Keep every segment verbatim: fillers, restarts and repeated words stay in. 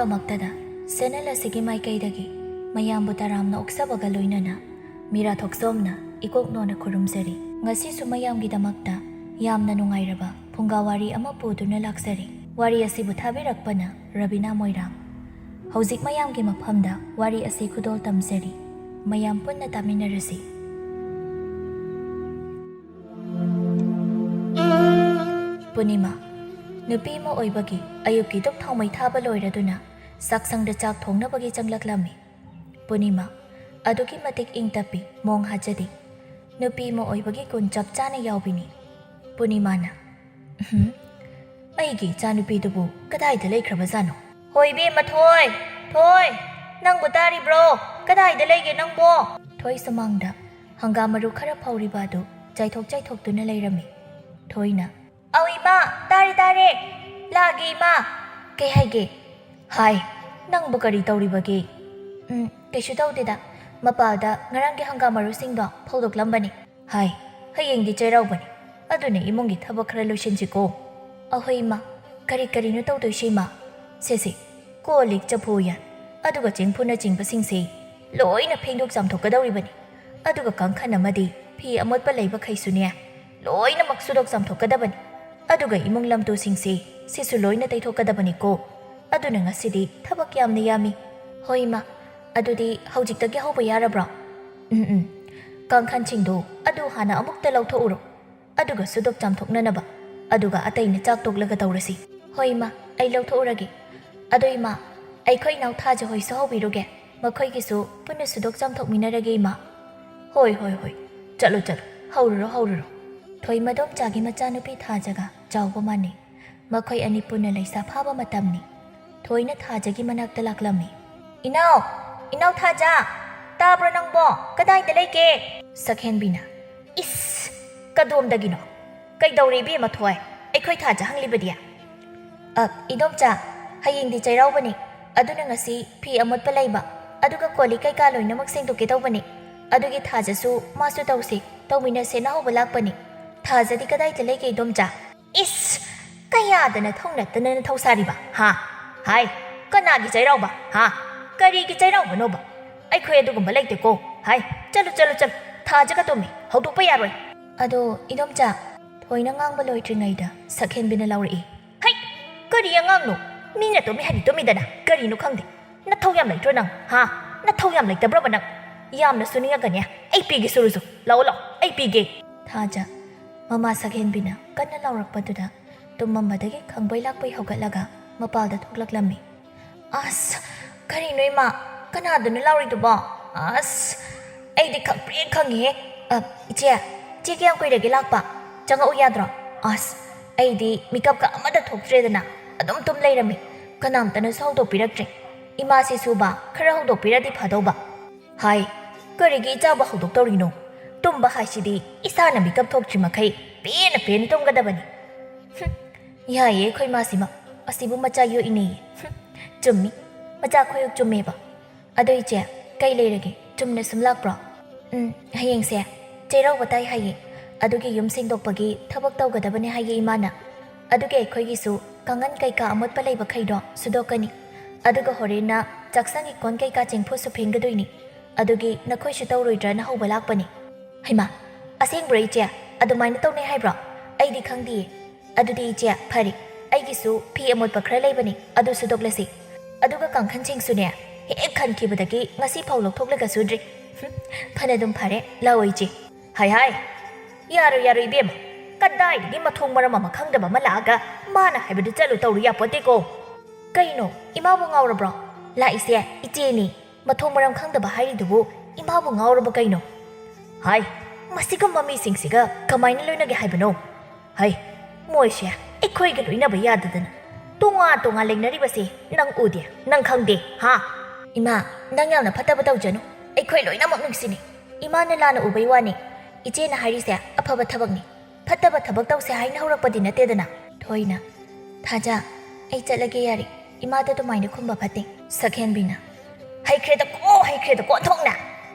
ꯃꯛꯇꯗ channel ꯑꯁꯤꯒꯤ ꯃꯥꯏꯀꯩꯗꯒꯤ ꯃꯌꯥꯝꯕꯨ ꯇꯔꯥꯝꯅ ꯑꯣꯛꯆꯕꯒ ꯂꯣꯏꯅꯅ ꯃꯤꯔꯥ ꯊꯣꯛꯆꯣꯝꯅ ꯏꯀꯣꯛ ꯅꯣꯟꯅ ꯈꯨꯔꯨꯝꯖꯔꯤ꯫ ꯉꯁꯤꯁꯨ ꯃꯌꯥꯝꯒꯤꯗꯃꯛꯇ ꯌꯥꯝꯅ ꯅꯨꯡꯉꯥꯏꯔꯕ ꯐꯨꯡꯒꯥ ꯋꯥꯔꯤ ꯑꯃ ꯄꯨꯗꯨꯅ ꯂꯥꯛꯆꯔꯤ꯫ ꯋꯥꯔꯤ ꯑꯁꯤꯕꯨ ꯊꯥꯕꯤꯔꯛꯄꯅ ꯔꯕꯤꯅꯥ ꯃꯣꯏꯔꯥꯡ꯫ ꯍꯧꯖꯤꯛ ꯃꯌꯥꯝꯒꯤ ꯃꯐꯝꯗ ꯋꯥꯔꯤ ꯑꯁꯤ ꯈꯨꯗꯣꯜ ꯇꯝꯖꯔꯤ꯫ ꯃꯌꯥꯝ ꯄꯨꯟꯅ ꯇꯥꯃꯤꯟꯅꯔꯁꯤ꯫ ꯄꯨꯔꯅꯤꯃꯥ꯫ ꯅꯨꯄꯤ ꯑꯃ ꯑꯣꯏꯕꯒꯤ ꯑꯌꯨꯛꯀꯤ ꯙꯨꯞ ꯊꯥꯎꯃꯩ ꯊꯥꯕ ꯂꯣꯏꯔꯗꯨꯅ ꯆꯥꯛꯁꯪꯗ ꯆꯥꯛ ꯊꯣꯡꯅꯕꯒꯤ ꯆꯪꯂꯛꯂꯝꯃꯤ꯫ ꯄꯨꯔꯅꯤꯃꯥ ꯑꯗꯨꯛꯀꯤ ꯃꯇꯤꯛ ꯏꯪ ꯇꯞꯄꯤ, ꯃꯣꯡ ꯍꯥꯖꯗꯦ꯫ ꯅꯨꯄꯤ ꯑꯃ ꯑꯣꯏꯕꯒꯤ ꯒꯨꯟ ꯆꯞ ꯆꯥꯅ ꯌꯥꯎꯕꯤꯅꯤ꯫ ꯄꯨꯔꯅꯤꯃꯥꯅ, "ꯎꯍꯨꯝ, ꯑꯩꯒꯤ ꯏꯆꯥꯅꯨꯄꯤꯗꯨꯕꯨ ꯀꯗꯥꯏꯗ ꯂꯩꯈ꯭ꯔꯕꯖꯥꯠꯅꯣ?" "ꯍꯣꯏ ꯏꯕꯦꯝꯃ ꯊꯣꯏ, ꯊꯣꯏ, ꯅꯪꯕꯨ ꯇꯥꯔꯤꯕ꯭ꯔꯣ? ꯀꯗꯥꯏꯗ ꯂꯩꯒꯦ ꯅꯪꯕꯣ?" ꯊꯣꯏ ꯁꯨꯃꯥꯡꯗ ꯍꯪꯒꯥꯝ ꯃꯔꯨ ꯈꯔ ꯐꯧꯔꯤꯕ ꯑꯗꯨ ꯆꯥꯏꯊꯣꯛ ꯆꯥꯏꯊꯣꯛꯇꯨꯅ ꯂꯩꯔꯝꯃꯤ꯫ ꯊꯣꯏꯅ, "ꯑꯧ ꯏꯃꯥ, ꯇꯥꯔꯦ ꯇꯥꯔꯦ, ꯂꯥꯛꯑꯒꯦ ꯏꯃꯥ꯫" "ꯀꯩ ꯍꯥꯏꯒꯦ?" "ꯍꯥꯏ, ꯅꯪꯕꯨ ꯀꯔꯤ ꯇꯧꯔꯤꯕꯒꯦ?" "ꯎꯝ, ꯀꯩꯁꯨ ꯇꯧꯗꯦꯗ, ꯃꯄꯥꯜꯗ ꯉꯔꯥꯡꯒꯤ ꯍꯪꯒꯥꯝ ꯃꯔꯨꯁꯤꯡꯗꯣ ꯐꯧꯗꯣꯛꯂꯝꯕꯅꯤ꯫" "ꯍꯥꯏ, ꯍꯌꯦꯡꯗꯤ ꯆꯩꯔꯥꯎꯕꯅꯤ, ꯑꯗꯨꯅ ꯏꯃꯨꯡꯒꯤ ꯊꯕꯛ ꯈꯔ ꯂꯣꯏꯁꯤꯟꯁꯤꯀꯣ꯫" "ꯑꯍꯣꯏ ꯏꯃꯥ, ꯀꯔꯤ ꯀꯔꯤꯅꯣ ꯇꯧꯗꯣꯏꯁꯤ ꯏꯃꯥ?" "ꯁꯦ ꯁꯦ, ꯀꯣꯜ ꯂꯤꯛ ꯆꯐꯨ ꯎꯌꯥꯟ, ꯑꯗꯨꯒ ꯆꯦꯡꯐꯨꯅꯆꯤꯡꯕꯁꯤꯡꯁꯦ ꯂꯣꯏꯅ ꯐꯦꯡꯗꯣꯛ ꯆꯥꯝꯊꯣꯛꯀꯗꯧꯔꯤꯕꯅꯤ꯫ ꯑꯗꯨꯒ ꯀꯥꯡꯈꯟ ꯑꯃꯗꯤ ꯐꯤ ꯑꯃꯣꯠꯄ ꯂꯩꯕꯈꯩꯁꯨꯅꯦ, ꯂꯣꯏꯅꯃꯛ ꯁꯨꯗꯣꯛ ꯆꯥꯝꯊꯣꯛꯀꯗꯕꯅꯤ꯫ ꯑꯗꯨꯒ ꯏꯃꯨꯡ ꯂꯝꯇꯨꯁꯤꯡꯁꯦ, ꯁꯤꯁꯨ ꯂꯣꯏꯅ ꯇꯩꯊꯣꯛꯀꯗꯕꯅꯤꯀꯣ꯫ ꯑꯗꯨꯅ ꯉꯁꯤꯗꯤ ꯊꯕꯛ ꯌꯥꯝꯅ ꯌꯥꯝꯃꯤ꯫" "ꯍꯣꯏ ꯏꯃꯥ, ꯑꯗꯨꯗꯤ ꯍꯧꯖꯤꯛꯇꯒꯤ ꯍꯧꯕ ꯌꯥꯔꯕ꯭ꯔꯣ?" "ꯎꯝ ꯎꯝ, ꯀꯥꯡꯈꯟꯁꯤꯡꯗꯣ ꯑꯗꯨ ꯍꯥꯟꯅ ꯑꯃꯨꯛꯇ ꯂꯧꯊꯣꯛꯎꯔꯣ, ꯑꯗꯨꯒ ꯁꯨꯗꯣꯛ ꯆꯥꯝꯊꯣꯛꯅꯅꯕ, ꯑꯗꯨꯒ ꯑꯇꯩꯅ ꯆꯥꯛ ꯇꯣꯛꯂꯒ ꯇꯧꯔꯁꯤ꯫" "ꯍꯣꯏ ꯏꯃꯥ, ꯑꯩ ꯂꯧꯊꯣꯛꯎꯔꯒꯦ꯫ ꯑꯗꯣ ꯏꯃꯥ, ꯑꯩꯈꯣꯏ ꯏꯅꯥꯎ ꯊꯥꯖ ꯍꯣꯏꯁꯨ ꯍꯧꯕꯤꯔꯨꯒꯦ, ꯃꯈꯣꯏꯒꯤꯁꯨ ꯄꯨꯟꯅ ꯁꯨꯗꯣꯛ ꯆꯥꯝꯊꯣꯛꯃꯤꯟꯅꯔꯒꯦ ꯏꯃꯥ꯫" "ꯍꯣꯏ ꯍꯣꯏ ꯍꯣꯏ, ꯆꯠꯂꯣ ꯆꯠꯂꯣ, ꯍꯧꯔꯨꯔꯣ ꯍꯧꯔꯨꯔꯣ꯫" ꯊꯣꯏ ꯃꯗꯣꯝꯆꯥꯒꯤ ꯃꯆꯥꯅꯨꯄꯤ ꯊꯥꯖꯒ ꯆꯥꯎꯕ ꯃꯥꯟꯅꯩ꯫ ꯃꯈꯣꯏ ꯑꯅꯤ ꯄꯨꯟꯅ ꯂꯩꯁꯥ ꯐꯥꯕ ꯃꯇꯝꯅꯤ꯫ ꯊꯣꯏꯅ ꯊꯥꯖꯒꯤ ꯃꯅꯥꯛꯇ ꯂꯥꯛꯂꯝꯃꯤ꯫ "ꯏꯅꯥꯎ, ꯏꯅꯥꯎ ꯊꯥꯖ, ꯇꯥꯕ꯭ꯔꯣ ꯅꯪꯕꯣ? ꯀꯗꯥꯏꯗ ꯂꯩꯒꯦ?" ꯁꯛꯍꯦꯟꯕꯤꯅ, "ꯏꯁ, ꯀꯗꯣꯝꯗꯒꯤꯅꯣ? ꯀꯩꯗꯧꯔꯦ ꯏꯕꯦꯝꯃ ꯊꯣꯏ? ꯑꯩꯈꯣꯏ ꯊꯥꯖ ꯍꯪꯂꯤꯕꯗꯤ?" "ꯑ, ꯏꯗꯣꯝꯆꯥ, ꯍꯌꯦꯡꯗꯤ ꯆꯩꯔꯥꯎꯕꯅꯤ, ꯑꯗꯨꯅ ꯉꯁꯤ ꯐꯤ ꯑꯃꯣꯠꯄ ꯂꯩꯕ, ꯑꯗꯨꯒ ꯀꯣꯜ ꯂꯤꯛ ꯀꯩꯀꯥ ꯂꯣꯏꯅꯃꯛ ꯁꯦꯡꯗꯣꯛꯀꯦ ꯇꯧꯕꯅꯤ꯫ ꯑꯗꯨꯒꯤ ꯊꯥꯖꯁꯨ ꯃꯥꯁꯨ ꯇꯧꯁꯤ, ꯇꯧꯃꯤꯟꯅꯁꯦꯅ ꯍꯧꯕ ꯂꯥꯛꯄꯅꯤ꯫ ꯊꯥꯖꯗꯤ ꯀꯗꯥꯏꯗ ꯂꯩꯒꯦ ꯏꯗꯣꯝꯆꯥ?" "ꯏꯁ! ꯀꯌꯥꯗꯅ ꯊꯧꯅꯠꯇꯅ ꯅꯊꯧ ꯁꯥꯔꯤꯕ, ꯍꯥ? ꯍꯥꯏ, ꯀꯅꯥꯒꯤ ꯆꯩꯔꯥꯎꯕ? ꯍꯥ? ꯀꯔꯤꯒꯤ ꯆꯩꯔꯥꯎꯕꯅꯣꯕ? ꯑꯩꯈꯣꯏ ꯑꯗꯨꯒꯨꯝꯕ ꯂꯩꯇꯦꯀꯣ꯫ ꯍꯥꯏ, ꯆꯠꯂꯨ, ꯆꯠꯂꯨ, ꯆꯠꯂꯨ꯫ ꯊꯥꯖꯒ ꯇꯨꯝꯃꯤ꯫ ꯍꯧꯗꯣꯛꯄ ꯌꯥꯔꯣꯏ꯫ ꯑꯗꯣ, ꯏꯗꯣꯝꯆꯥ, ꯊꯣꯏꯅ ꯉꯥꯡꯕ ꯂꯣꯏꯗ꯭ꯔꯤꯉꯩꯗ ꯁꯛꯍꯦꯟꯕꯤꯅ ꯂꯥꯎꯔꯛꯏ꯫ ꯍꯩ! ꯀꯔꯤ ꯑꯉꯥꯡꯅꯣ? ꯃꯤꯅ ꯇꯨꯝꯃꯤ ꯍꯥꯏꯗꯤ ꯇꯨꯝꯃꯤꯗꯅ꯫ ꯀꯔꯤꯅꯣ ꯈꯪꯗꯦ꯫ ꯅꯊꯧ ꯌꯥꯝ ꯂꯩꯇ꯭ꯔꯣ ꯅꯪ? ꯍꯥ? ꯅꯊꯧ ꯌꯥꯝ ꯂꯩꯇꯕ꯭ꯔꯕ ꯅꯪ? ꯌꯥꯝꯅ ꯁꯨꯅꯤꯡꯉꯒꯅꯦ꯫ ꯑꯩ ꯄꯤꯒꯦ ꯁꯨꯔꯨꯁꯨ꯫ ꯂꯥꯛꯑꯣ, ꯂꯥꯛꯑꯣ꯫ ꯑꯩ ꯄꯤꯒꯦ꯫ ꯊꯥꯖ, ꯃꯃꯥ ꯁꯛꯍꯦꯟꯕꯤꯅ ꯀꯟꯅ ꯂꯥꯎꯔꯛꯄꯗꯨꯗ ꯇꯨꯝꯃꯝꯕꯗꯒꯤ ꯈꯪꯕꯩ ꯂꯥꯛꯄꯩ ꯍꯧꯒꯠꯂꯒ ꯃꯄꯥꯜꯗ ꯊꯣꯛꯂꯛꯂꯝꯃꯤ꯫ ꯑꯁ, ꯀꯔꯤꯅꯣ ꯏꯃꯥ? ꯀꯅꯥꯗꯅꯣ ꯂꯥꯎꯔꯤꯗꯨꯕꯣ? ꯑꯁ, ꯑꯩꯗꯤ ꯈꯪꯄ꯭ꯔꯦꯛ ꯈꯪꯉꯤꯍꯦ꯫ ꯑ, ꯏꯆꯦ, ꯏꯆꯦ ꯀꯌꯥꯝ ꯀꯨꯏꯔꯒꯦ ꯂꯥꯛꯄ? ꯆꯪꯉꯛꯎ ꯌꯥꯗ꯭ꯔꯣ? ꯑꯁ, ꯑꯩꯗꯤ ꯃꯤꯀꯞꯀ ꯑꯃꯗ ꯊꯣꯛꯇ꯭ꯔꯦꯗꯅ, ꯑꯗꯨꯝ ꯇꯨꯝ ꯂꯩꯔꯝꯃꯤ꯫ ꯀꯅꯥꯝꯇꯅꯁꯨ ꯍꯧꯗꯣꯛꯄꯤꯔꯛꯇ꯭ꯔꯦ꯫ ꯏꯃꯥꯁꯤꯁꯨꯕ ꯈꯔ ꯍꯧꯗꯣꯛꯄꯤꯔꯗꯤ ꯐꯗꯧꯕ꯫ ꯍꯥꯏ, ꯀꯔꯤꯒꯤ ꯏꯆꯥꯕꯨ ꯍꯧꯗꯣꯛꯇꯧꯔꯤꯅꯣ? ꯇꯨꯝꯕ ꯍꯥꯏꯁꯤꯗꯤ ꯏꯁꯥꯅ ꯃꯤꯀꯞ ꯊꯣꯛꯇ꯭ꯔꯤ ꯃꯈꯩ ꯄꯦꯟꯅ ꯄꯦꯟꯅ ꯇꯨꯝꯒꯗꯕꯅꯤ꯫ ꯍꯨꯝ, ꯌꯥꯏꯌꯦ ꯑꯩꯈꯣꯏ ꯃꯥꯁꯤꯃ꯫ ꯑꯁꯤꯕꯨ ꯃꯆꯥ ꯌꯣꯛꯏꯅꯦꯌꯦ꯫ ꯍꯨꯝ, ꯆꯨꯝꯃꯤ꯫ ꯃꯆꯥ ꯈꯣꯏꯌꯨꯛ ꯆꯨꯝꯃꯦꯕ꯫ ꯑꯗꯣ ꯏꯆꯦ, ꯀꯩ ꯂꯩꯔꯒꯦ? ꯆꯨꯝꯅ ꯁꯨꯝ ꯂꯥꯛꯄ꯭ꯔꯣ? ꯎꯝ, ꯍꯌꯦꯡꯁꯦ ꯆꯩꯔꯥꯎꯕ ꯇꯥꯏ ꯍꯥꯏꯌꯦ꯫ ꯑꯗꯨꯒꯤ ꯌꯨꯝ ꯁꯦꯡꯗꯣꯛꯄꯒꯤ ꯊꯕꯛ ꯇꯧꯒꯗꯕꯅꯦ ꯍꯥꯏꯌꯦ ꯏꯃꯥꯅ꯫ ꯑꯗꯨꯒꯤ ꯑꯩꯈꯣꯏꯒꯤꯁꯨ ꯀꯥꯡꯈꯟ ꯀꯩꯀꯥ ꯑꯃꯣꯠꯄ ꯂꯩꯕꯈꯩꯗꯣ ꯁꯨꯗꯣꯛꯀꯅꯤ꯫ ꯑꯗꯨꯒ ꯍꯣꯔꯦꯟꯅ ꯆꯥꯛꯁꯪꯒꯤ ꯀꯣꯟ ꯀꯩꯀꯥ ꯆꯦꯡꯐꯨꯁꯨ ꯐꯦꯡꯒꯗꯣꯏꯅꯤ꯫ ꯑꯗꯨꯒꯤ ꯅꯈꯣꯏꯁꯨ ꯇꯧꯔꯣꯏꯗ꯭ꯔꯅ ꯍꯧꯕ ꯂꯥꯛꯄꯅꯤ꯫ ꯍꯩꯃꯥ, ꯑꯁꯦꯡꯕ꯭ꯔꯣ ꯏꯆꯦ? ꯑꯗꯨꯃꯥꯏꯅ ꯇꯧꯅꯩ ꯍꯥꯏꯕ꯭ꯔꯣ? ꯑꯩꯗꯤ ꯈꯪꯗꯤꯌꯦ꯫ ꯑꯗꯨꯗꯤ ꯏꯆꯦ, ꯐꯔꯦ, ꯑꯩꯒꯤꯁꯨ ꯐꯤ ꯑꯃꯣꯠꯄ ꯈꯔ ꯂꯩꯕꯅꯤ, ꯑꯗꯨ ꯁꯨꯗꯣꯛꯂꯁꯤ꯫ ꯑꯗꯨꯒ ꯀꯥꯡꯈꯟꯁꯤꯡꯁꯨꯅꯦ, ꯍꯦꯛ ꯈꯟꯈꯤꯕꯗꯒꯤ ꯉꯁꯤ ꯐꯥꯎ ꯂꯧꯊꯣꯛꯂꯒ ꯁꯨꯗ꯭ꯔꯤ꯫ ꯍꯨꯝ, ꯐꯅ ꯑꯗꯨꯝ ꯐꯔꯦ, ꯂꯥꯛꯑꯣ ꯏꯆꯦ꯫ ꯍꯥꯏ ꯍꯥꯏ, ꯌꯥꯔꯣꯏ ꯌꯥꯔꯣꯏ ꯏꯕꯦꯝꯃ, ꯀꯗꯥꯏꯗꯒꯤ ꯃꯊꯣꯡ ꯃꯔꯝ ꯑꯃ ꯈꯪꯗꯕ ꯑꯃ ꯂꯥꯛꯑꯒ ꯃꯥꯅ ꯍꯥꯏꯕꯗꯨ ꯆꯠꯂꯨ ꯇꯧꯔꯨ ꯌꯥꯄꯣꯠꯇꯦꯀꯣ꯫ ꯀꯩꯅꯣ, ꯏꯃꯥꯕꯨ ꯉꯥꯎꯔꯕ꯭ꯔꯣ? ꯂꯥꯛꯏꯁꯦ ꯏꯆꯦꯅꯤ, ꯃꯊꯣꯡ ꯃꯔꯝ ꯈꯪꯗꯕ ꯍꯥꯏꯔꯤꯗꯨꯕꯨ ꯏꯃꯥꯕꯨ ꯉꯥꯎꯔꯕ ꯀꯩꯅꯣ? ꯍꯥꯏ, ꯃꯁꯤꯒꯨꯝꯕ ꯃꯤꯁꯤꯡꯁꯤꯒ ꯀꯃꯥꯏꯅ ꯂꯣꯏꯅꯒꯦ ꯍꯥꯏꯕꯅꯣ? ꯍꯩ, ꯃꯣꯏꯁꯦ ꯑꯩꯈꯣꯏꯒ ꯂꯣꯏꯅꯕ ꯌꯥꯗꯗꯅ ꯇꯣꯉꯥꯟ ꯇꯣꯉꯥꯟ ꯂꯩꯅꯔꯤꯕꯁꯦ ꯅꯪ ꯎꯗꯦ, ꯅꯪ ꯈꯪꯗꯦ, ꯍꯥ? ꯏꯃꯥ, ꯅꯪ ꯌꯥꯝꯅ ꯐꯠꯇꯕ ꯇꯧꯖꯅꯨ, ꯑꯩꯈꯣꯏ ꯂꯣꯏꯅꯃꯛ ꯅꯨꯡꯁꯤꯅꯤ꯫ ꯏꯃꯥꯅ ꯂꯥꯟꯅ ꯎꯕꯩ ꯋꯥꯅꯤ, ꯏꯆꯦꯅ ꯍꯥꯏꯔꯤꯁꯦ ꯑꯐꯕ ꯊꯕꯛꯅꯤ꯫ ꯐꯠꯇꯕ ꯊꯕꯛ ꯇꯧꯁꯦ ꯍꯥꯏꯅ ꯍꯧꯔꯛꯄꯗꯤ ꯅꯠꯇꯦꯗꯅ꯫ ꯊꯣꯏꯅ, ꯊꯥꯖ, ꯑꯩ ꯆꯠꯂꯒꯦ ꯌꯥꯔꯦ, ꯏꯃꯥꯗ ꯑꯗꯨꯃꯥꯏꯅ ꯈꯨꯝꯕ ꯐꯠꯇꯦ꯫ ꯁꯛꯍꯦꯟꯕꯤꯅ, ꯍꯩꯈ꯭ꯔꯦꯗꯀꯣ, ꯍꯩꯈ꯭ꯔꯦꯗꯀꯣ ꯑꯣꯟꯊꯣꯛꯅ!